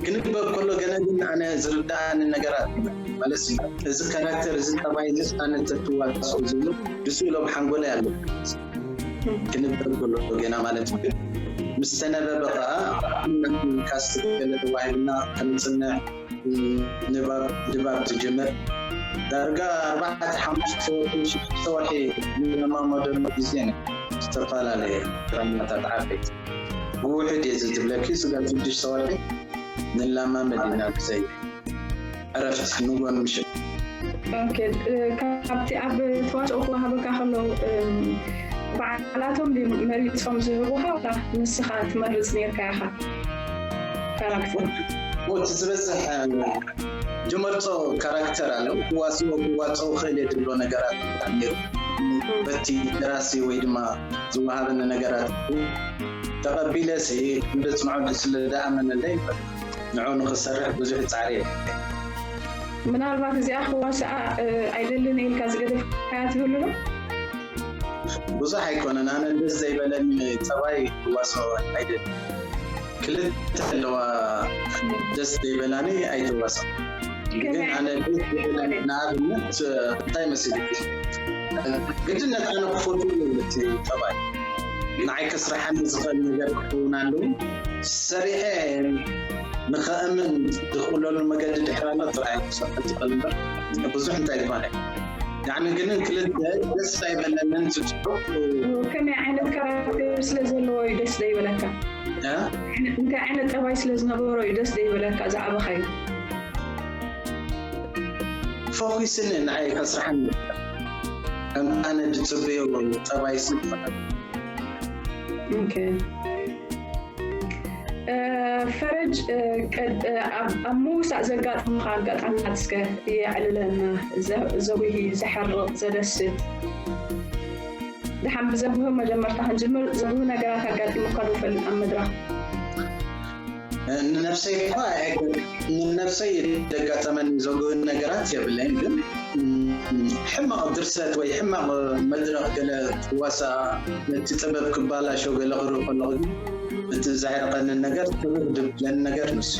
ክንበብ ከሎ ገለ ግን ኣነ ዝርዳኣኒ ነገራት ማለት እዚ ካራክተር እዚ ጠባይ እዚ ኣነ ተትዋስኦ ዝብሉ ብስእሎም ሓንጎለይ ኣሎ። ክንበብ ከሎ ገና ማለት እዩ። ምስ ተነበበ ከዓ ካስት ገለ ተዋሂብና ከምፅንዕ ንባብ ድባብ ትጅምር ዳርጋ ኣርባዕተ ሓሙሽተ ወርሒ ሽዱሽተ ወርሒ ንለማመደሉ ግዜ ነ ዝተፈላለየ ድራማታት ዓበይቲ ብውሕድ እየ ዝትብለኪ ስጋ ሽዱሽተ ወርሒ ንላማመድ ኢና ብዘይ ዕረፍቲ ንጎን ምሽት ካብቲ ኣብ ተዋፅኦ ክወሃበካ ከሎ በዓላቶም መሪፆም ዝህቡካ ንስኻ ትመርፅ ነርካ ኢኻ ካራክተር እቲ ዝበዝሕ ዝመርፆ ካራክተር ኣለ ክዋፅኦ ክዋፅኦ ክእል የድሎ ነገራት ነሩ በቲ ደራሲ ወይ ድማ ዝወሃበኒ ነገራት ተቐቢለ ሲ ክንደፅንዖ ስለ ደኣመነለይ ንዑ ንክሰርሕ ብዙሕ ፃዕሪ ምናልባት እዚኣ ክዋስኣ ኣይደልን ኢልካ ዝገደፍካያ ትህሉ ዶ? ብዙሕ ኣይኮነን ኣነ ደስ ዘይበለኒ ፀባይ ክዋስኦ ኣይደልን ክልተ ኣለዋ ደስ ዘይበላኒ ኣይትዋስኦ ግን ኣነ ደስ ዘይበለኒ ንኣብነት እንታይ መሲሉ ግድነት ኣነ ክፈቱ እቲ ጠባይ ንዓይ ከስርሓኒ ዝኽእል ነገር ክኸውን ኣለዎ ሰሪሐ ንኸእምን ዝኽእለሉ መገዲ ድሕር ኣሎ ጥራይ ክሰርሕ ዝኽእል እምበር ብዙሕ እንታይ ዝበሃል ያዕኒ ግንን ክልተ ደስ ኣይበለንን ዝፅሑፍ ከመይ ዓይነት ካራክተር ስለ ዘለዎ እዩ ደስ ዘይበለካ እንታይ ዓይነት ጠባይ ስለ ዝነበሮ እዩ ደስ ዘይበለካ ዝዓበኻዩ ፎኪስኒ ንዓይ ከስርሓኒ ከምቲ ኣነ ዝፅበዮ ጠባይ ስለ ፈረጅ ኣብ ምውሳእ ዘጋጥሙካ ኣጋጣሚታት እስከ የዕልለና ዘጉሂ ዘሐርቕ ዘደስት ድሓን ብዘጉሂ መጀመርታ ክንጅምር ዘጉሂ ነገራት ኣጋጢሙካ ዶ ይፈልጥ ኣብ መድረኽ ንነብሰይ እኳ ንነብሰይ ዘጋጠመኒ ዘጉሂ ነገራት የብለይን ግን ሕማቕ ድርሰት ወይ ሕማቕ መድረኽ ገለ ክዋሳ ነቲ ጥበብ ክባላሾ ገለ ክርኢ ከለኹ ግን እቲ ዘሕርቐኒ ነገር ክብር ድብለኒ ነገር ንሱ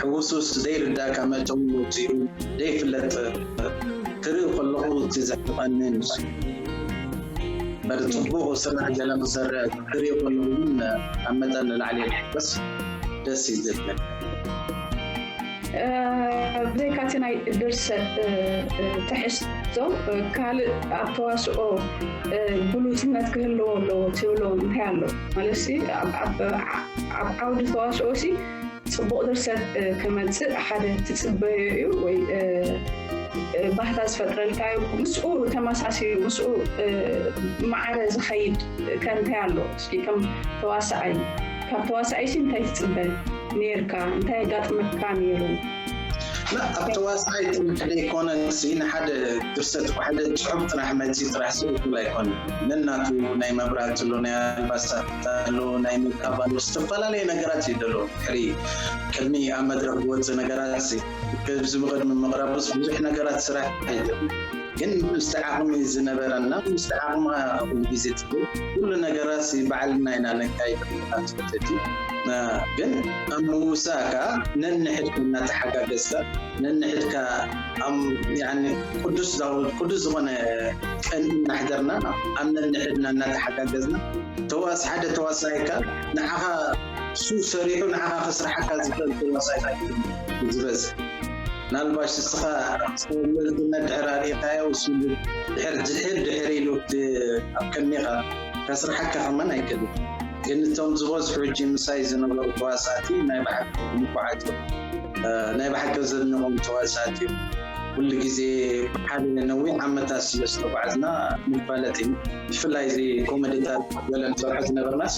ሕውሱስ ዘይርዳእካ መእተዊ ወፂኡ ዘይፍለጥ ክርኢ ከለኹ እቲ ዘሕርቐኒ ንሱ በሪ ፅቡቕ ስራሕ ገለ ክሰርሕ ክርኢ ከለኹ ግን ኣብ መጠን ንላዕሊ በስ ደስ እዩ ዝብል ብዘይካቲ ናይ ድርሰት ትሕዝቶ ካልእ ኣብ ተዋስኦ ብሉፅነት ክህልዎ ኣለዎ ትብሎ እንታይ ኣሎ ማለት ኣብ ዓውዲ ተዋስኦ ሲ ፅቡቕ ድርሰት ክመፅእ ሓደ ትፅበዮ እዩ ወይ ባህታ ዝፈጥረልካ እዩ ምስኡ ተመሳሲሉ ምስኡ ማዕረ ዝኸይድ ከእንታይ ኣሎ እስኪ ከም ተዋሳኣይ ካብ ተዋሳኣይ ሲ እንታይ ትፅበ ነርካ እንታይ ኣጋጥመካ ነይሩ ኣብ ተዋሳኣይ ጥራሕ ዘይኮነ ንሓደ ድርሰት ሓደ ፅሑፍ ጥራሕ መፂ ጥራሕ ስእኩል ኣይኮነ ነናቱ ናይ መብራት ኣሎ ናይ ኣልባሳት ኣሎ ናይ ምካብ ኣሎ ዝተፈላለየ ነገራት እዩ ዘሎ ሕሪ ቅድሚ ኣብ መድረክ ዝወፅእ ነገራት እዚ ቅድሚ ምቕራቡስ ብዙሕ ነገራት ስራሕ ኣይኮነ ግን ምስቲ ዓቕሚ ዝነበረና ምስቲ ዓቕምኻ ኩሉ ግዜ ትብል ኩሉ ነገራት ባዕልና ኢና ነካይድ ኣትፈተቲ ግን ኣብ ምውሳእ ከዓ ነንሕድኩም እናተሓጋገዝካ ነንሕድካ ቅዱስ ቅዱስ ዝኾነ ቀን እናሕደርና ኣብ ነንሕድና እናተሓጋገዝና ተዋስ ሓደ ተዋሳይካ ንዓኻ ሱ ሰሪሑ ንዓኻ ከስራሓካ ዝኽእል ተዋሳይ ዝበዝሕ ምናልባሽ ንስኻ ሰብነትና ድሕር ኣርእኻዮ፣ እሱ ድሕር ድሕር ድሕር ኢሉ እቲ ኣብ ቅድሜኻ ከስርሓካ ከማን ኣይክእልን። ግን እቶም ዝበዝሑ ሕጂ ምሳይ ዝነበሩ ተዋሳእቲ ናይ ብሓቂ ንፉዓት እዮም። እ፣ ናይ ብሓቂ ዘድንቖም ተዋሳእቲ እዮም። ኩሉ ግዜ ሓደ ነዊሕ ዓመታት ስለ ዝተጓዕዝና ንፋለጥ እዩ። ብፍላይ እዚ ኮሜዲታት ገለ ንሰርሖ ዝነበርናስ፣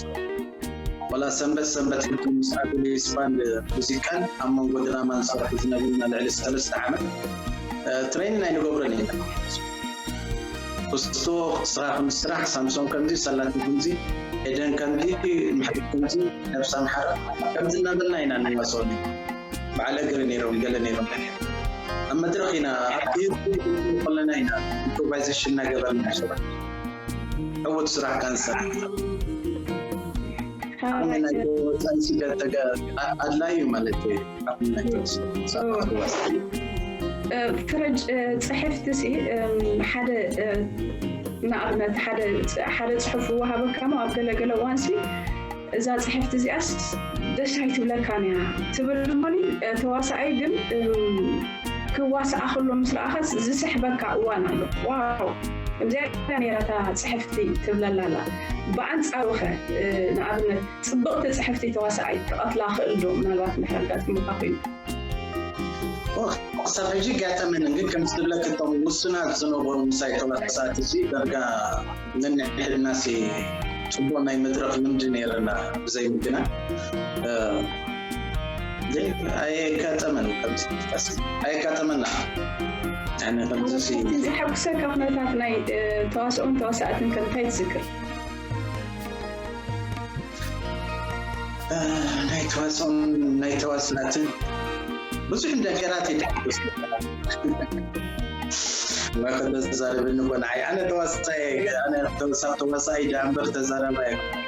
ወላ ሰንበት ሰንበት ሕጂ ምስ ኣቶ ሌስ ባንድ ሙዚቃን ኣብ መንጎ ድራማን ንሰርሖ ዝነበርና ልዕሊ ሰለስተ ዓመት፣ እ፣ ትሬኒን ኣይንገብሮን ኢና። ክስቶ፣ ንስኻ ከምዚ ስራሕ፣ ሳምሶን ከምዚ፣ ሰላቲ ከምዚ፣ ኤደን ከምዚ፣ ምሕረት ከምዚ፣ ነብሳ ምሓራ ከምዚ እናበልና ኢና ንዋስኦ ነይርና። በዓል እግሪ ነይሮም፣ ገለ ነይሮም። ኣብ መድረኽ ኢና፣ ኣብ ክይድ ከለና ኢና ኢምፕሮቫይዜሽን እናገበርና ንሰርሕ። ዕዉት ስራሕ ካንሰር። ዓቕሚ ናይ ወፃኢ ስደት ተገ-፣ ኣ-፣ ኣድላዩ ማለት እዩ። ዓቕሚ ናይ ወፃኢ ስደት። እ፣ ፍረጅ፣ እ፣ ጽሕፍቲ ሲ፣ እም፣ ሓደ፣ እ፣ ንኣብነት ሓደ ጽ-፣ ሓደ ጽሑፍ ይወሃበካ እሞ ኣብ ገለ ገለ እዋን ሲ እዛ ጽሕፍቲ እዚኣስ ደስ ኣይትብለካን እያ ትብል እሞኒ፣ እ፣ ተዋሳኣይ ግን፣ እም፣ ክዋሳኣ ከሎ ምስ ረኣኻስ ዝስሕበካ እዋን ኣሎ። ዋው፣ ከምዚኣ ነይራ እታ ጽሕፍቲ ትብለላ ኣላ። ብኣንጻሩ ኸ፣ እ፣ ንኣብነት ጽብቕቲ ጽሕፍቲ ተዋሳኣይ ክቐትላ ክእል ዶ ምናልባት እንድሕር ኣጋጢሙካ ኮይኑ? ኦ፣ ክሳብ ሕጂ ኣጋጠመኒ፣ ግን ከም ዝብለኪ እቶም ውሱናት ዝነበሩ ምሳይ ተዋሳእቲ ሲ ዳርጋ ነንሕድናሲ ጽቡቕ ናይ መድረኽ ልምዲ ነይርና ብዘይ ምግናን። እ፣ ግን ኣየጋጠመን፣ ከምዚ ጥቃስ ኣየጋጠመና። ያኒ ከምዚ ሲ ዘሐጉሰካ ኩነታት ናይ፣ እ፣ ተዋስኦን ተዋሳእትን ከ እንታይ ትዝክር? እ፣ ናይ ተዋስኦን ናይ ተዋስኣትን ብዙሕ ነገራት እዩ ተሓጉስ። ወይ ከተዛረብኒ እኮ ንዓይ፣ ኣነ ተዋሳኣይ፣ ኣነ ተወሳ-፣ ተዋሳኣይ ደኣ እምበር ተዛራባይ ኣይኮንኩን።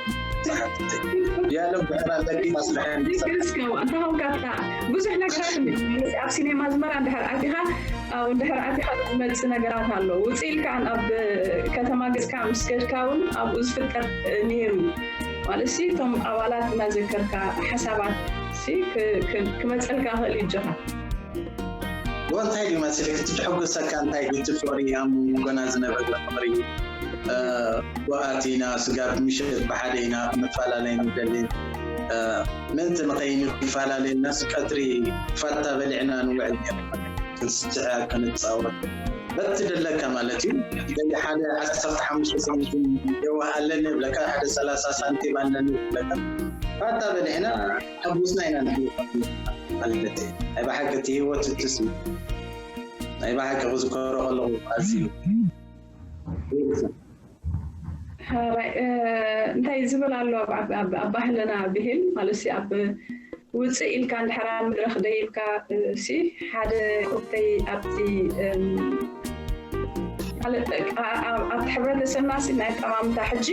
ዲያሎግ ድሕር ኣለኪ መስርሐን ልክስ ከምኡ። እንተ ኾንካ እታ ብዙሕ ነገራት እንዲ-፣ ኣብ ሲኔማ ኣዝመራ እንድሕር ኣቲኻ፣ ኣብኡ እንድሕር ኣቲኻ ዝመጽእ ነገራት ኣሎ። ውጽእ ኢልካ ኣብ ከተማ ገጽካ ምስ ከድካ እውን ኣብኡ ዝፍጠር፣ እ፣ ነይሩ። ማለት ሲ፣ እቶም ኣባላት እናዘከርካ ሓሳባት ሲ፣ ክ-፣ ክ-፣ ክመጸልካ ክእል እዩ እጆኻ። ወ እንታይ ድዩ መሲልክ? እቲ ድሕጉሰካ እንታይ ድዩ? እቲ ፍቕሪ ኣብ መንጎና ዝነበረ ፍቕሪ፣ እ፣ ብኣት ኢና፣ ስጋብ ምሸት ብሓደ ኢና ክንፈላለይ ንደሊ። እ፣ ምእንቲ ንኸይንፈላለየናስ ቀትሪ ፋታ በሊዕና ንውዕል ነርና። ክንስዕስዕ፣ ክንጻወት። በቲ ደለካ ማለት እዩ። ደሊ ሓደ ዓሰርተ ሓሙሽተ ሳንቲም የዋህ ኣለኒ ይብለካ፣ ሓደ ሰላሳ ሳንቲም ኣለኒ ይብለካ። ፋታ በሊዕና ሓጉስና ኢና ንሕልፎ ማለት እዩ። ናይ ብሓቂ እቲ ህይወት እትስ እዩ። ናይ ብሓቂ ክዝከሮ ከለኹ ኣዝዩ ሕራይ፣ እ፣ እንታይ ዝብል ኣሎ ኣብ፣ ኣብ፣ ኣብ፣ ኣብ ባህልና ብሂል ማለት ሲ ኣብ ውፅእ ኢልካ እንድሕር ኣብ መድረኽ ደይብካ፣ እ፣ ሲ ሓደ ወቅተይ ኣብቲ፣ እም፣ ማለት፣ እ፣ ኣ-፣ ኣ-፣ ኣብቲ ሕብረተሰብና ሲ ናይ ኣጠማምታ ሕጂ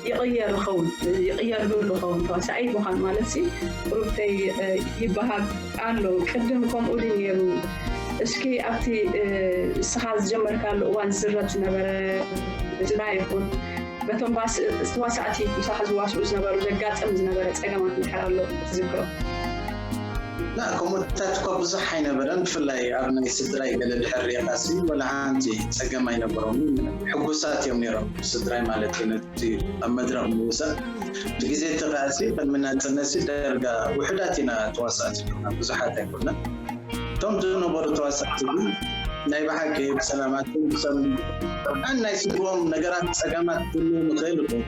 ይቕየር ይኸውን፣ ይቕየር ይብሉ ይኸውን። ተዋሳኣይ ምዃን ማለት ሲ ቁሩብተይ፣ እ፣ ይበሃል ኣሎ። ቅድም ከምኡ ድዩ ነይሩ? እስኪ ኣብቲ፣ እ፣ ንስኻ ዝጀመርካሉ እዋን ዝዝረብ ዝነበረ ስድራ ይኹን በቶም ባስ-፣ ተዋሳእቲ ምሳኻ ዝዋስኡ ዝነበሩ ዘጋጥም ዝነበረ ጸገማት እንድሕር ኣሎ ትዝክሮ? ላ፣ ከምኡታት እኳ ብዙሕ ኣይነበረን። ብፍላይ ኣብ ናይ ስድራይ ገለ ድሕር ሪእኻሲ ወላ ሓንቲ ጸገም ኣይነበሮምን። ሕጉሳት እዮም ነይሮም ስድራይ ማለት እዩ። ነቲ ኣብ መድረኽ ምውሳእ እቲ ግዜ እቲ ኸኣሲ ቅድሚ ናጽነትሲ ዳርጋ ውሑዳት ኢና ተዋሳእቲ ነርና፣ ብዙሓት ኣይኮናን። እቶም ዝነበሩ ተዋሳእቲ ግን ናይ ብሓቂ ብሰላማትን ብሰም-፣ ኣን ናይ ስድሮም ነገራት ጸገማት ክህልዎም ይኽእል ይኹን።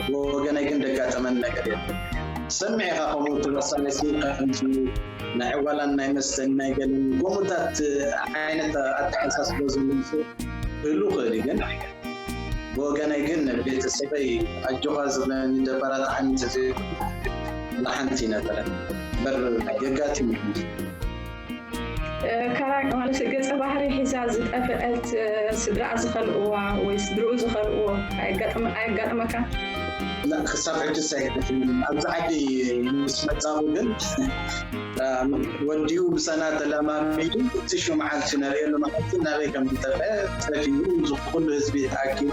ብወገነይ ግን ደጋጠመን ነገር የለን። ሰሚዕ ኢኻ ከምኡ ተዋሳእቲ ከምዚ ናይ ዕዋላን ናይ መስተን ናይ ገለን ከምኡታት ዓይነት ኣተሓሳስባ ዘለዎም ሰብ ክህሉ ይኽእል እዩ፣ ግን ብወገነይ ግን ቤተሰበይ ኣጆኻ ዝብለኒ ደበራትዓኒ ተዘይብሉ ሓንቲ ነበረ። በር የጋጥም እዩ። እ፣ ካራ-፣ ማለት ገጸ ባህሪ ሒዛ ዝጠፍአት፣ እ፣ ስድራኣ ዝኸልእዋ ወይ ስድርኡ ዝኸልእዎ ኣየጋጥም-፣ ኣየጋጥመካ? ላ፣ ክሳብ ሕጂ ሳይክፍልን ኣብዚ ዓዲ ምስ መጻኹ ግን፣ እ፣ ወዲኡ ምሳና ተለማሚዱ እቲ ሽው መዓልቲ ነርእየሉ መዓልቲ ናበይ ከም ዝጠፍአ ጠፊኡ፣ እዚ ኩሉ ህዝቢ ተኣኪቡ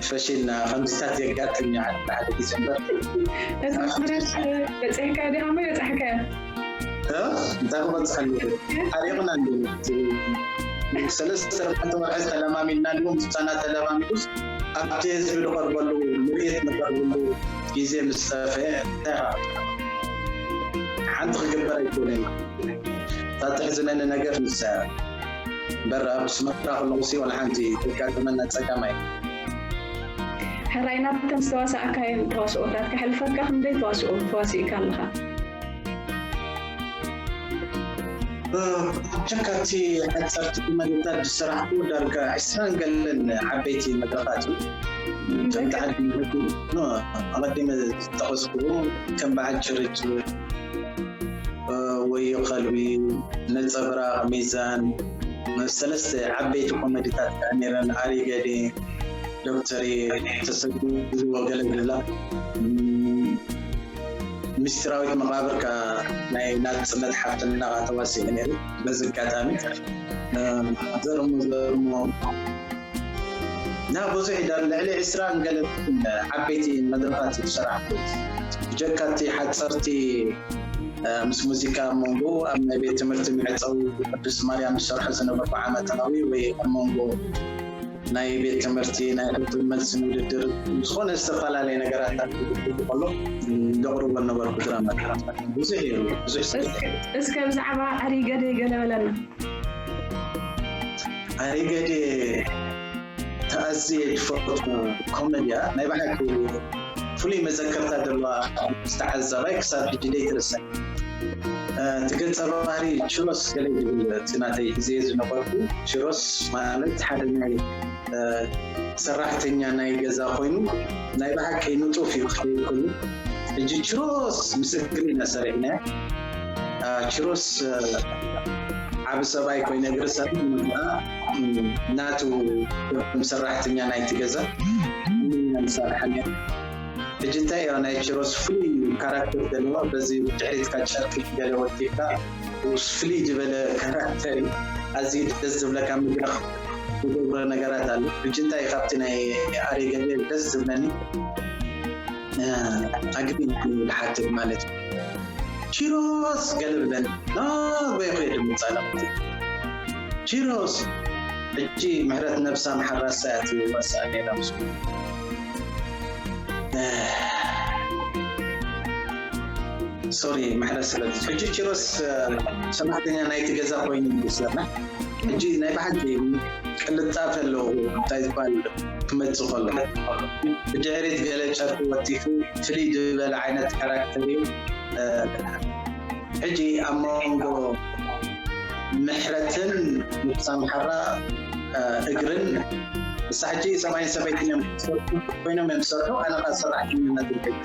ፈሺልና። ከምዚታት የጋጥም እዩ ሓደ ሓደ ግዜ እምበር። እዚ ማለት በጺሕካዮ ዲኻ እሞ በጻሕካዮ? እ? እንታይ ክበፅሐሉ? ሓሪቕና እንዲ ሰለስተ ኣርባዕተ ወርሒ ተለማሚድና፣ እንዲሁም ምሳና ተለማሚዱስ ኣብቲ ህዝቢ ዝቐርበሉ፣ ምርኢት ንቐርበሉ ግዜ ምስ ጠፍአ እንታይ ይኸውን? ሓንቲ ክግበር ኣይክእልን። እታ ተሕዝነኒ ነገር ንሳ እያ። እምበር ኣብ ኣስመራ ከለኹሲ ዋላ ሓንቲ ዘጋጠመና ጸገም ኣይኮነን። ሕራይ ናብተን ዝተዋሳእካየን ተዋስኦታት ከሕልፈካ፣ ክንደይ ተዋስኦ ተዋሲእካ ኣለኻ? እ፣ ብጀካ እቲ ሓጸርቲ ኮመዲታት ዝሰራሕኩ ዳርጋ ዕስራን ገለን ዓበይቲ መድረኻት እዩ። ከም ተዓዲምኩ፣ እ፣ ኣቐዲመ ዝጠቐስኩ ከም በዓል ጭርጭር፣ እ፣ ወዮ ከልቢ፣ ነጸብራቕ፣ ሚዛን፣ ሰለስተ ዓበይቲ ኮመዲታት ከዓ ነይረን። ኣሪገዴ፣ ዶክተር ተሰግድዎ ገለግላ፣ እም፣ ምስጢራዊት መቓብር ከዓ ናይ ናጽነት ሓፍትና ከዓ ተዋሲኡ ነይሩ። በዚ ኣጋጣሚ፣ እም፣ ዘርሞ ዘርሞ እና ብዙሕ ኢዳ ልዕሊ ዕስራን ገለ ዓበይቲ መድረኻት እዩ ዝሰራሕኩ። ብጀካ እቲ ሓጸርቲ፣ እ፣ ምስ ሙዚቃ ኣብ መንጎ ኣብ ናይ ቤት ትምህርቲ መዕጸዊ ቅድስት ማርያም ዝሰርሖ ዝነበርኩ ዓመታዊ ወይ ኣብ መንጎ ናይ ቤት ትምህርቲ ናይ ሕቶን መልስን ውድድር፣ ዝኾነ ዝተፈላለየ ነገራት ኣብ ዝግበር ከሎ ዘቕርቦ ዝነበርኩ ድራማ ብዙሕ እዩ፣ ብዙሕ ስለ እስከ ብዛዕባ ኣሪገዴ ገለ በለና። ኣሪገዴ ተኣዝየ ዝፈትዎ ኮመድያ ናይ ብሓቂ ፍሉይ መዘከርታ ዘለዋ ዝተዓዛባይ ክሳብ ሕጂ ዘይትርሳዕ። እ፣ እቲ ገጸ ባህሪ ቺሮስ ገለ ዝብል እቲ ናተይ ግዜ ዝነበርኩ፣ ቺሮስ ማለት ሓደ ናይ፣ እ፣ ሰራሕተኛ ናይ ገዛ ኮይኑ ናይ ብሓቂ ንጡፍ እዩ ክብል ከሎ፣ ሕጂ ቺሮስ ምስ እግሪ ኢና ሰሪሕና። እ፣ ቺሮስ፣ እ፣ ዓቢ ሰብኣይ ኮይነ እግሪ ሰሪሕ፣ ናቱ ከም ሰራሕተኛ ናይቲ ገዛ ንሰርሓ። ሕጂ እንታይ እያ ናይ ቺሮስ ፍሉይ ካራክተር ዘለዎ፣ በዚ ድሕሪትካ ጨርቂ ገለ ወዲእካ ፍልይ ዝበለ ካራክተር እዩ። ኣዝዩ ደስ ዝብለካ፣ መድረኽ ዝገብሮ ነገራት ኣሎ። ሕጂ እንታይ ካብቲ ናይ ኣሬ ገለ ደስ ዝብለኒ፣ እ፣ ኣግቢ ዝሓትት ማለት እዩ። ቺሮስ ገለ ብለኒ፣ ናበይ ኸይዱ ምጻእ? ቺሮስ፣ ሕጂ ምሕረት ነብሳ መሓራሳ እያ ትወስኣ ነይራ ምስ፣ እ፣ ሶሪ፣ ማሕለፍ ስለ ሕጂ ኪሮስ፣ እ፣ ሰራሕተኛ ናይቲ ገዛ ኮይኑ ይመስለና። ሕጂ ናይ ብሓቂ ቅልጣፈ ኣለዎ፣ እንታይ ዝበሃል ክመጽእ ከሎ። ብድሕሪት ገለ ጨርቂ ወቲፉ ፍልይ ዝበለ ዓይነት ካራክተር እዩ። እ፣ ሕጂ ኣብ መንጎ ምሕረትን ምሳምሓራ፣ እ፣ እግርን ንሳ ሕጂ ሰብኣይን ሰበይትን እዮም ዝሰርሑ፣ ኮይኖም እዮም ዝሰርሑ፣ ኣነ ኸኣ ሰራሕተኛ እናተባሂለ።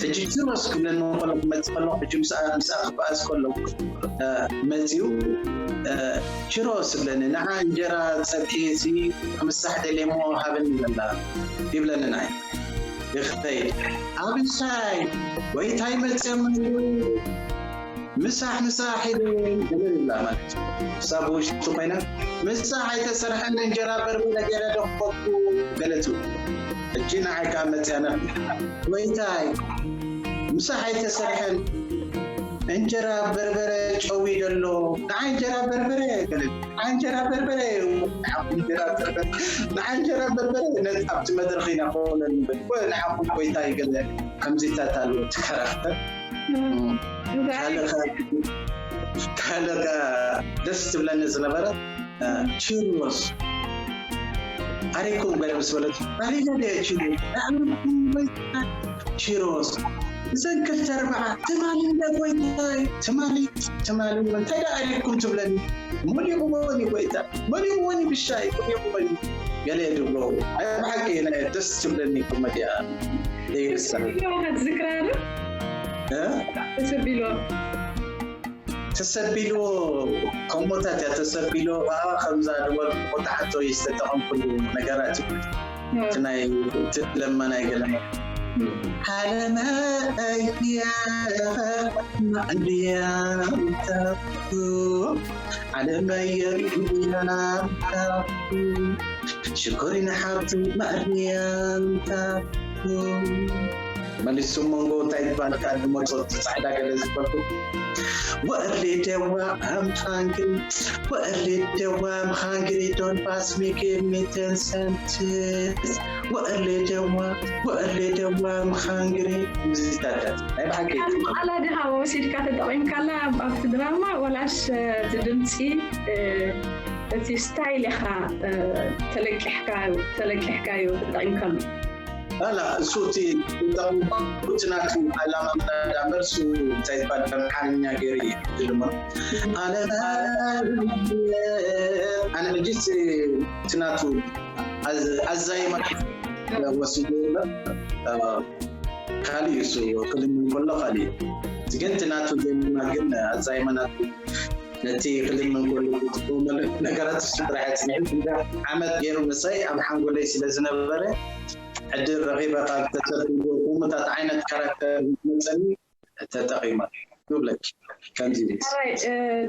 ሕጂ ኪሮስ ክብለኒ ከሎ ክመጽእ ከሎ፣ ሕጂ ምስኣ፣ ምስኣ ክበኣስ ከሎ፣ እ፣ መጺኡ፣ እ፣ ኪሮስ ይብለኒ፣ "ንዓ እንጀራ ጸብሒ ሲ ምሳሕ ደልየ እሞ ሃበኒ በላ" ይብለኒ ንዓይ። ይኽተይ፣ "ኣብሻይ፣ ጎይታይ መጽኦም ኣለዉ፣ ምሳሕ፣ ምሳሕ" ኢለ ገለ ይብላ ማለት እዩ። ንሳ ብውሽጡ ኮይና፣ "ምሳሕ ኣይተሰርሐን እንጀራ በርበረ ገይረ ደኾኩ" ገለ ትብል። ሕጂ ንዓይ ከኣ መጽያና፣ "ጎይታይ፣ ምሳሕ ኣይተሰርሐን እንጀራ በርበረ ጨው እዩ ዘሎ፣ ንዓይ እንጀራ በርበረ" ገለ፣ "ንዓይ እንጀራ በርበረ፣ ንዓኹም እንጀራ በርበረ፣ ንዓይ እንጀራ በርበረ" ነ-፣ ኣብቲ መድረኽ ኢና ከወለኒ በል። "ወ-፣ ንዓኹም ጎይታይ" ገለ ከምዚታት ኣለዎ እቲ ካራክተር። ካልእ ከ-፣ ካልእ ከ-፣ ደስ ትብለኒ ዝነበረ፣ እ፣ ቺሮስ ኣሪኩም ገለ ምስ በለት፣ ኣሪገ ድየ ቺሮስ? ኣሪኩም ጎይታ ቺሮስ። እዘን ክልተ ኣርባዓ ትማሊ እንደ ጎይታይ፣ ትማሊ፣ ትማሊ እውን እንታይ ደኣ ኣሪኩም ትብለኒ? መሊእዎኒ ጎይታ፣ መሊእዎኒ ብሻይ፣ መሊእዎኒ። ገለ ድብሎ፣ ኣይ ብሓቂ ናይ ደስ ትብለኒ ኮመድያ ዘይርሳዕ። ተሰቢልዎ ከትዝክራ ዶ? እ? ተሰቢልዎ። ተሰቢልዎ፣ ከምኡታት እያ ተሰቢልዎ። ከዓ ከምዛ ዝበልኩ ተሓቶ ዝተጠቐምኩሉ ነገራት እዩ። እቲ ናይ፣ እቲ ለማ ናይ ገለ ዓለመየ ማዕድያታቱ፣ ዓለመየ ማዕድያታቱ፣ ሽኮሪና ሓብቱ ማዕድያታቱ፣ መሊሱ መንጎ እንታይ ይባል ካብ ዝመጾ ጻዕዳ ገለ ዝበልኩ What little while I'm hungry, what little while I'm hungry, don't pass me, give me ten cents. What little while, what little while I'm hungry. ሙዚቃታት ናይ ብሓቂ ቃላ ድኻ ወሲድካ ተጠቒምካላ ኣብቲ ድራማ ወላሽ እቲ ድምፂ እቲ ስታይል ኢኻ ተለቂሕካዮ ተጠቒምካሉ ኣላ እሱ እቲ ዝጠቕምኩ እቲ ናቱ ዓላማ ምናዳ እምበር እሱ እንታይ ዝበሃል በምሓርኛ ገይሩ እዩ ዝልሞ ኣነ ኣነ ሕጂ እቲ ናቱ ኣዛይማ ወሲዱ እምበር ካልእ እዩ እሱ ክልምን ከሎ ካልእ እዩ ግን እቲ ናቱ ዜማ ግን ኣዛይማ ናቱ ነቲ ክልምን ከሎ ዝጥቀመሉ ነገራት እሱ ጥራሕ ኣፅኒዑ ዓመት ገይሩ ምሳይ ኣብ ሓንጎለይ ስለ ዝነበረ ዕድል ረኺበ ካብ ዝተሰብዎ ከምኡታት ዓይነት ካራክተር መፀኒ ተጠቒመ ይብለኪ ከምዚ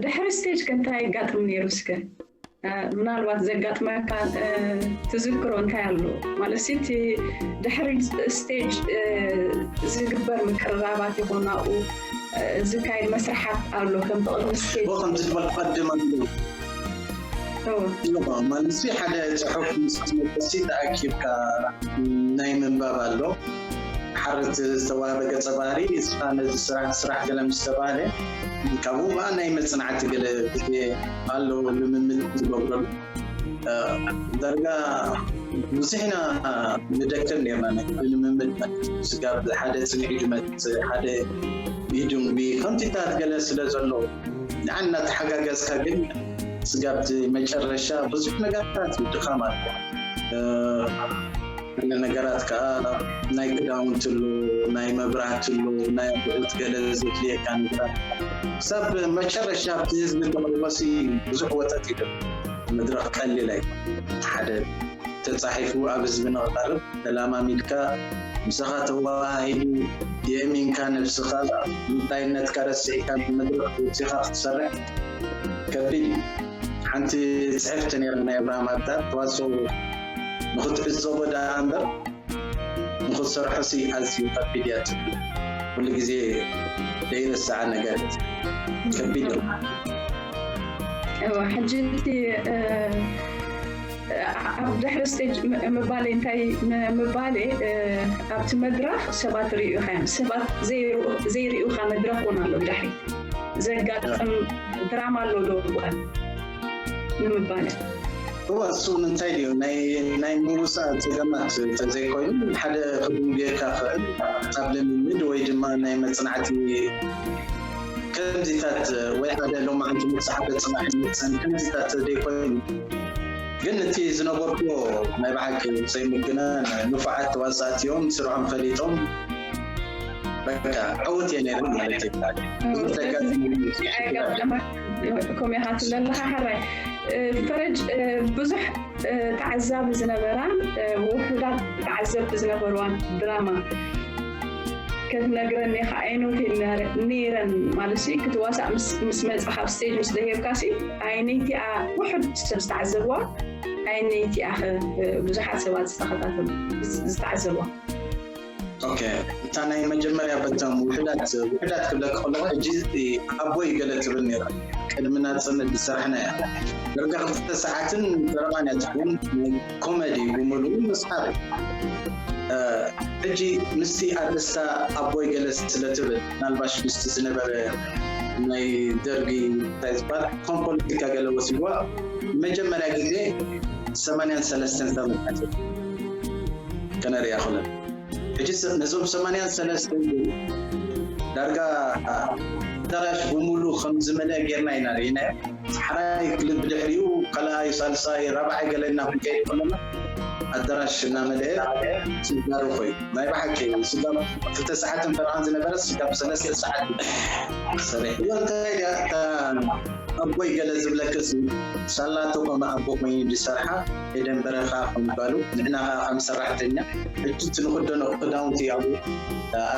ድሕሪ ስቴጅ ከ እንታይ ይጋጥም ነይሩ እስከ ምናልባት ዘጋጥመካ ትዝክሮ እንታይ ኣሎ ማለት እቲ ድሕሪ ስቴጅ ዝግበር ምቅርራባት ይኹን ኣብኡ ዝካየድ መስርሓት ኣሎ ከምቲ ቅድሚ ስቴጅ ከምቲ ዝበልኩ ቅድም ኣሎ ማለት ሓደ ፅሑፍ ምስ መጠሲ ተኣኪብካ ናይ ምንባብ ኣሎ ሓርት ዝተዋህበ ገፀ ባህሪ እስኻ ነዚ ስራሕ ስራሕ ገለ ምስ ተባህለ ካብኡ ከዓ ናይ መፅናዕቲ ገለ ግዜ ኣሎ ልምምድ ዝገብረሉ ዳርጋ ብዙሕና ንደክም ነርና ናይ ልምምድ ስጋብ ሓደ ፅንዒ ድመት ሓደ ይድንጉ ከምቲታት ገለ ስለ ዘሎ ንዓና ተሓጋገዝካ ግን ስጋብ መጨረሻ ብዙሕ ነገራት ድኻም ኣሎ ነገራት ከዓ ናይ ክዳውንቲ ኣሎ ናይ መብራህቲ ኣሎ ናይ ብዑት ገለ ዘድልየካ ነገራት ክሳብ መጨረሻ ኣብቲ ህዝቢ ተመልመሲ ብዙሕ ወጠጥ ይብል መድረኽ ቀሊል ኣይኮን ሓደ ተፃሒፉ ኣብ ህዝቢ ንቕቐርብ ተላማሚድካ ምሳኻ ተዋሃሂዱ የእሚንካ ነብስኻ ምንታይነትካ ረሲዕካ መድረኽ ወፂኻ ክትሰርሕ ከቢድ እዩ ሓንቲ ፅሕፍቲ ነይራ ናይ ኣብርሃም ኣብታ ተዋስኦ ንክትዕዘቦ ደኣ እምበር ንክትሰርሖ ሲ ኣዝዩ ከቢድ እያ ትብል ኩሉ ግዜ ዘይረስዓ ነገር ከቢድ እዩ ሕጂ እቲ ኣብ ድሕሪ ስቴጅ ምባሌ እንታይ ምባሌ ኣብቲ መድረኽ ሰባት ርእዩ ኢኻዮም ሰባት ዘይርእዩኻ መድረኽ እውን ኣሎ ብድሕሪ ዘጋጥም ድራማ ኣሎ ዶ ንምባል እዋ እሱ እንታይ ድዩ ናይ ናይ ምውሳእ ፀገማት ተዘይኮይኑ ሓደ ክጉንጌካ ክእል ኣብ ልምምድ ወይ ድማ ናይ መፅናዕቲ ከምዚታት ወይ ሓደ ሎማዓንቲ መፅሓፈ ፅባሕ መፅን ከምዚታት ተዘይኮይኑ ግን እቲ ዝነበርኩዎ ናይ ብሓቂ ዘይምግናን ንፉዓት ተዋሳእቲ እዮም ስርሖም ፈሊጦም በቃ ዕውት እየ ነይረ ማለት ይባል ኮሜኻ ትብለለኻ ሕራይ ፈረጅ ብዙሕ ተዓዛቢ ዝነበራን ውሑዳት ተዓዘብቲ ዝነበርዋን ድራማ ክትነግረኒ ከዓይኖት ነይረን ማለት ክትዋሳእ ምስ መፅኻ ኣብ ስቴጅ ምስ ደሄብካ ሲ ዓይነይቲኣ ውሑድ ሰብ ዝተዓዘብዋ ዓይነይቲኣ ብዙሓት ሰባት ዝተኸታተሉ ዝተዓዘብዋ ኦኬ እታ ናይ መጀመርያ በቶም ውሕዳት ውሕዳት ክብለክ ከለኹ ሕጂ ኣቦይ ገለ ትብል ነይራ ቅድሚ ናፅነት ዝሰራሕና እያ ደረጃ ክልተ ሰዓትን ፈረቓን እያ ትኸውን ኮመዲ ብምሉኡ መስሓሪ ሕጂ ምስቲ ኣርእስታ ኣቦይ ገለ ስለ ትብል ምናልባሽ ምስቲ ዝነበረ ናይ ደርጊ እንታይ ዝበሃል ከም ፖለቲካ ገለ ወሲድዋ መጀመርያ ግዜ ሰማንያን ሰለስተን ሰብት ከነርእያ ክለን ሕጂ ነዞም ሰማንያን ሰለስተን ዳርጋ ኣዳራሽ ብምሉ ከም ዝመልአ ጌርና ኢና ርኢናዮ ሓራይ ክልብ ብድሕሪኡ ካልኣይ ሳልሳይ ራብዓይ ገለ እና ክንከይድ ከለና ኣዳራሽ እናመልአ ስጋሩ ኮይኑ ናይ ብሓቂ ስጋብ ክልተ ሰዓትን ፈረቓን ዝነበረ ስጋብ ሰለስተ ሰዓት ሰሪሕ እንታይ ኣቦይ ገለ ዝብለክስ ሳላቶ ከም ኣቦ ኮይኑ ዝሰርሓ ኤደን በረኻ ከም ባሉ ንሕና ኸዓ ከም ሰራሕተኛ እቲ ንኽደኖ ክዳውንቲ ኣብኡ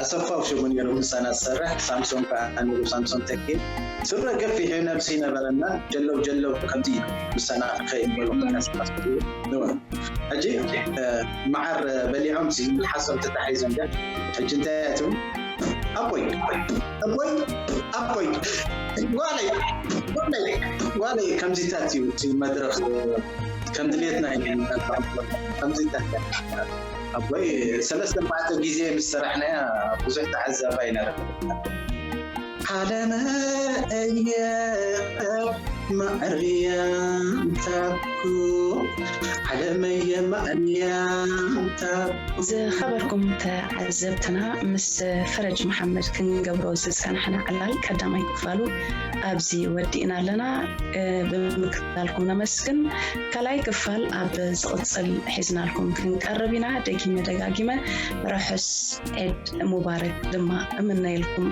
ኣሰፋው ሽሙ ነይሩ ምሳና ዝሰርሕ ሳምሶን ከዓ ነይሩ ሳምሶን ተኪ ስረ ገፊሕ ነብሲ ነበረና ጀለው ጀለው ከምዚ ምሳና ክኸይድ በሉ ሕጂ መዓር በሊዖም ሲ ሓሶም ተታሒዞም ሕጂ እንታይ እያ ትብል ኣቦይ ኣቦይ ኣቦይ ዋለይ ዋለይ ዋለይ ከምዚታት እዩ እቲ መድረኽ ከም ድሌትና እዩ ከምዚታት ኣቦይ ሰለስተ ኣርባዕተ ግዜ ምስ ሰራሕናያ ብዙሕ ተዓዛባይ ኢና ዓለመየ ማዕርያ እንታኩ ዓለመየ ማዕርያ እንታኩ ዝኸበርኩም ተዓዘብትና ምስ ፈረጅ መሓመድ ክንገብሮ ዝፀናሕና ዕላል ቀዳማይ ክፋሉ ኣብዚ ወዲእና ኣለና። ብምክትታልኩም ነመስግን። ካልኣይ ክፋል ኣብ ዝቕፅል ሒዝናልኩም ክንቀርብ ኢና። ደጊመ ደጋጊመ ርሑስ ዒድ ሙባረክ ድማ እምነየልኩም።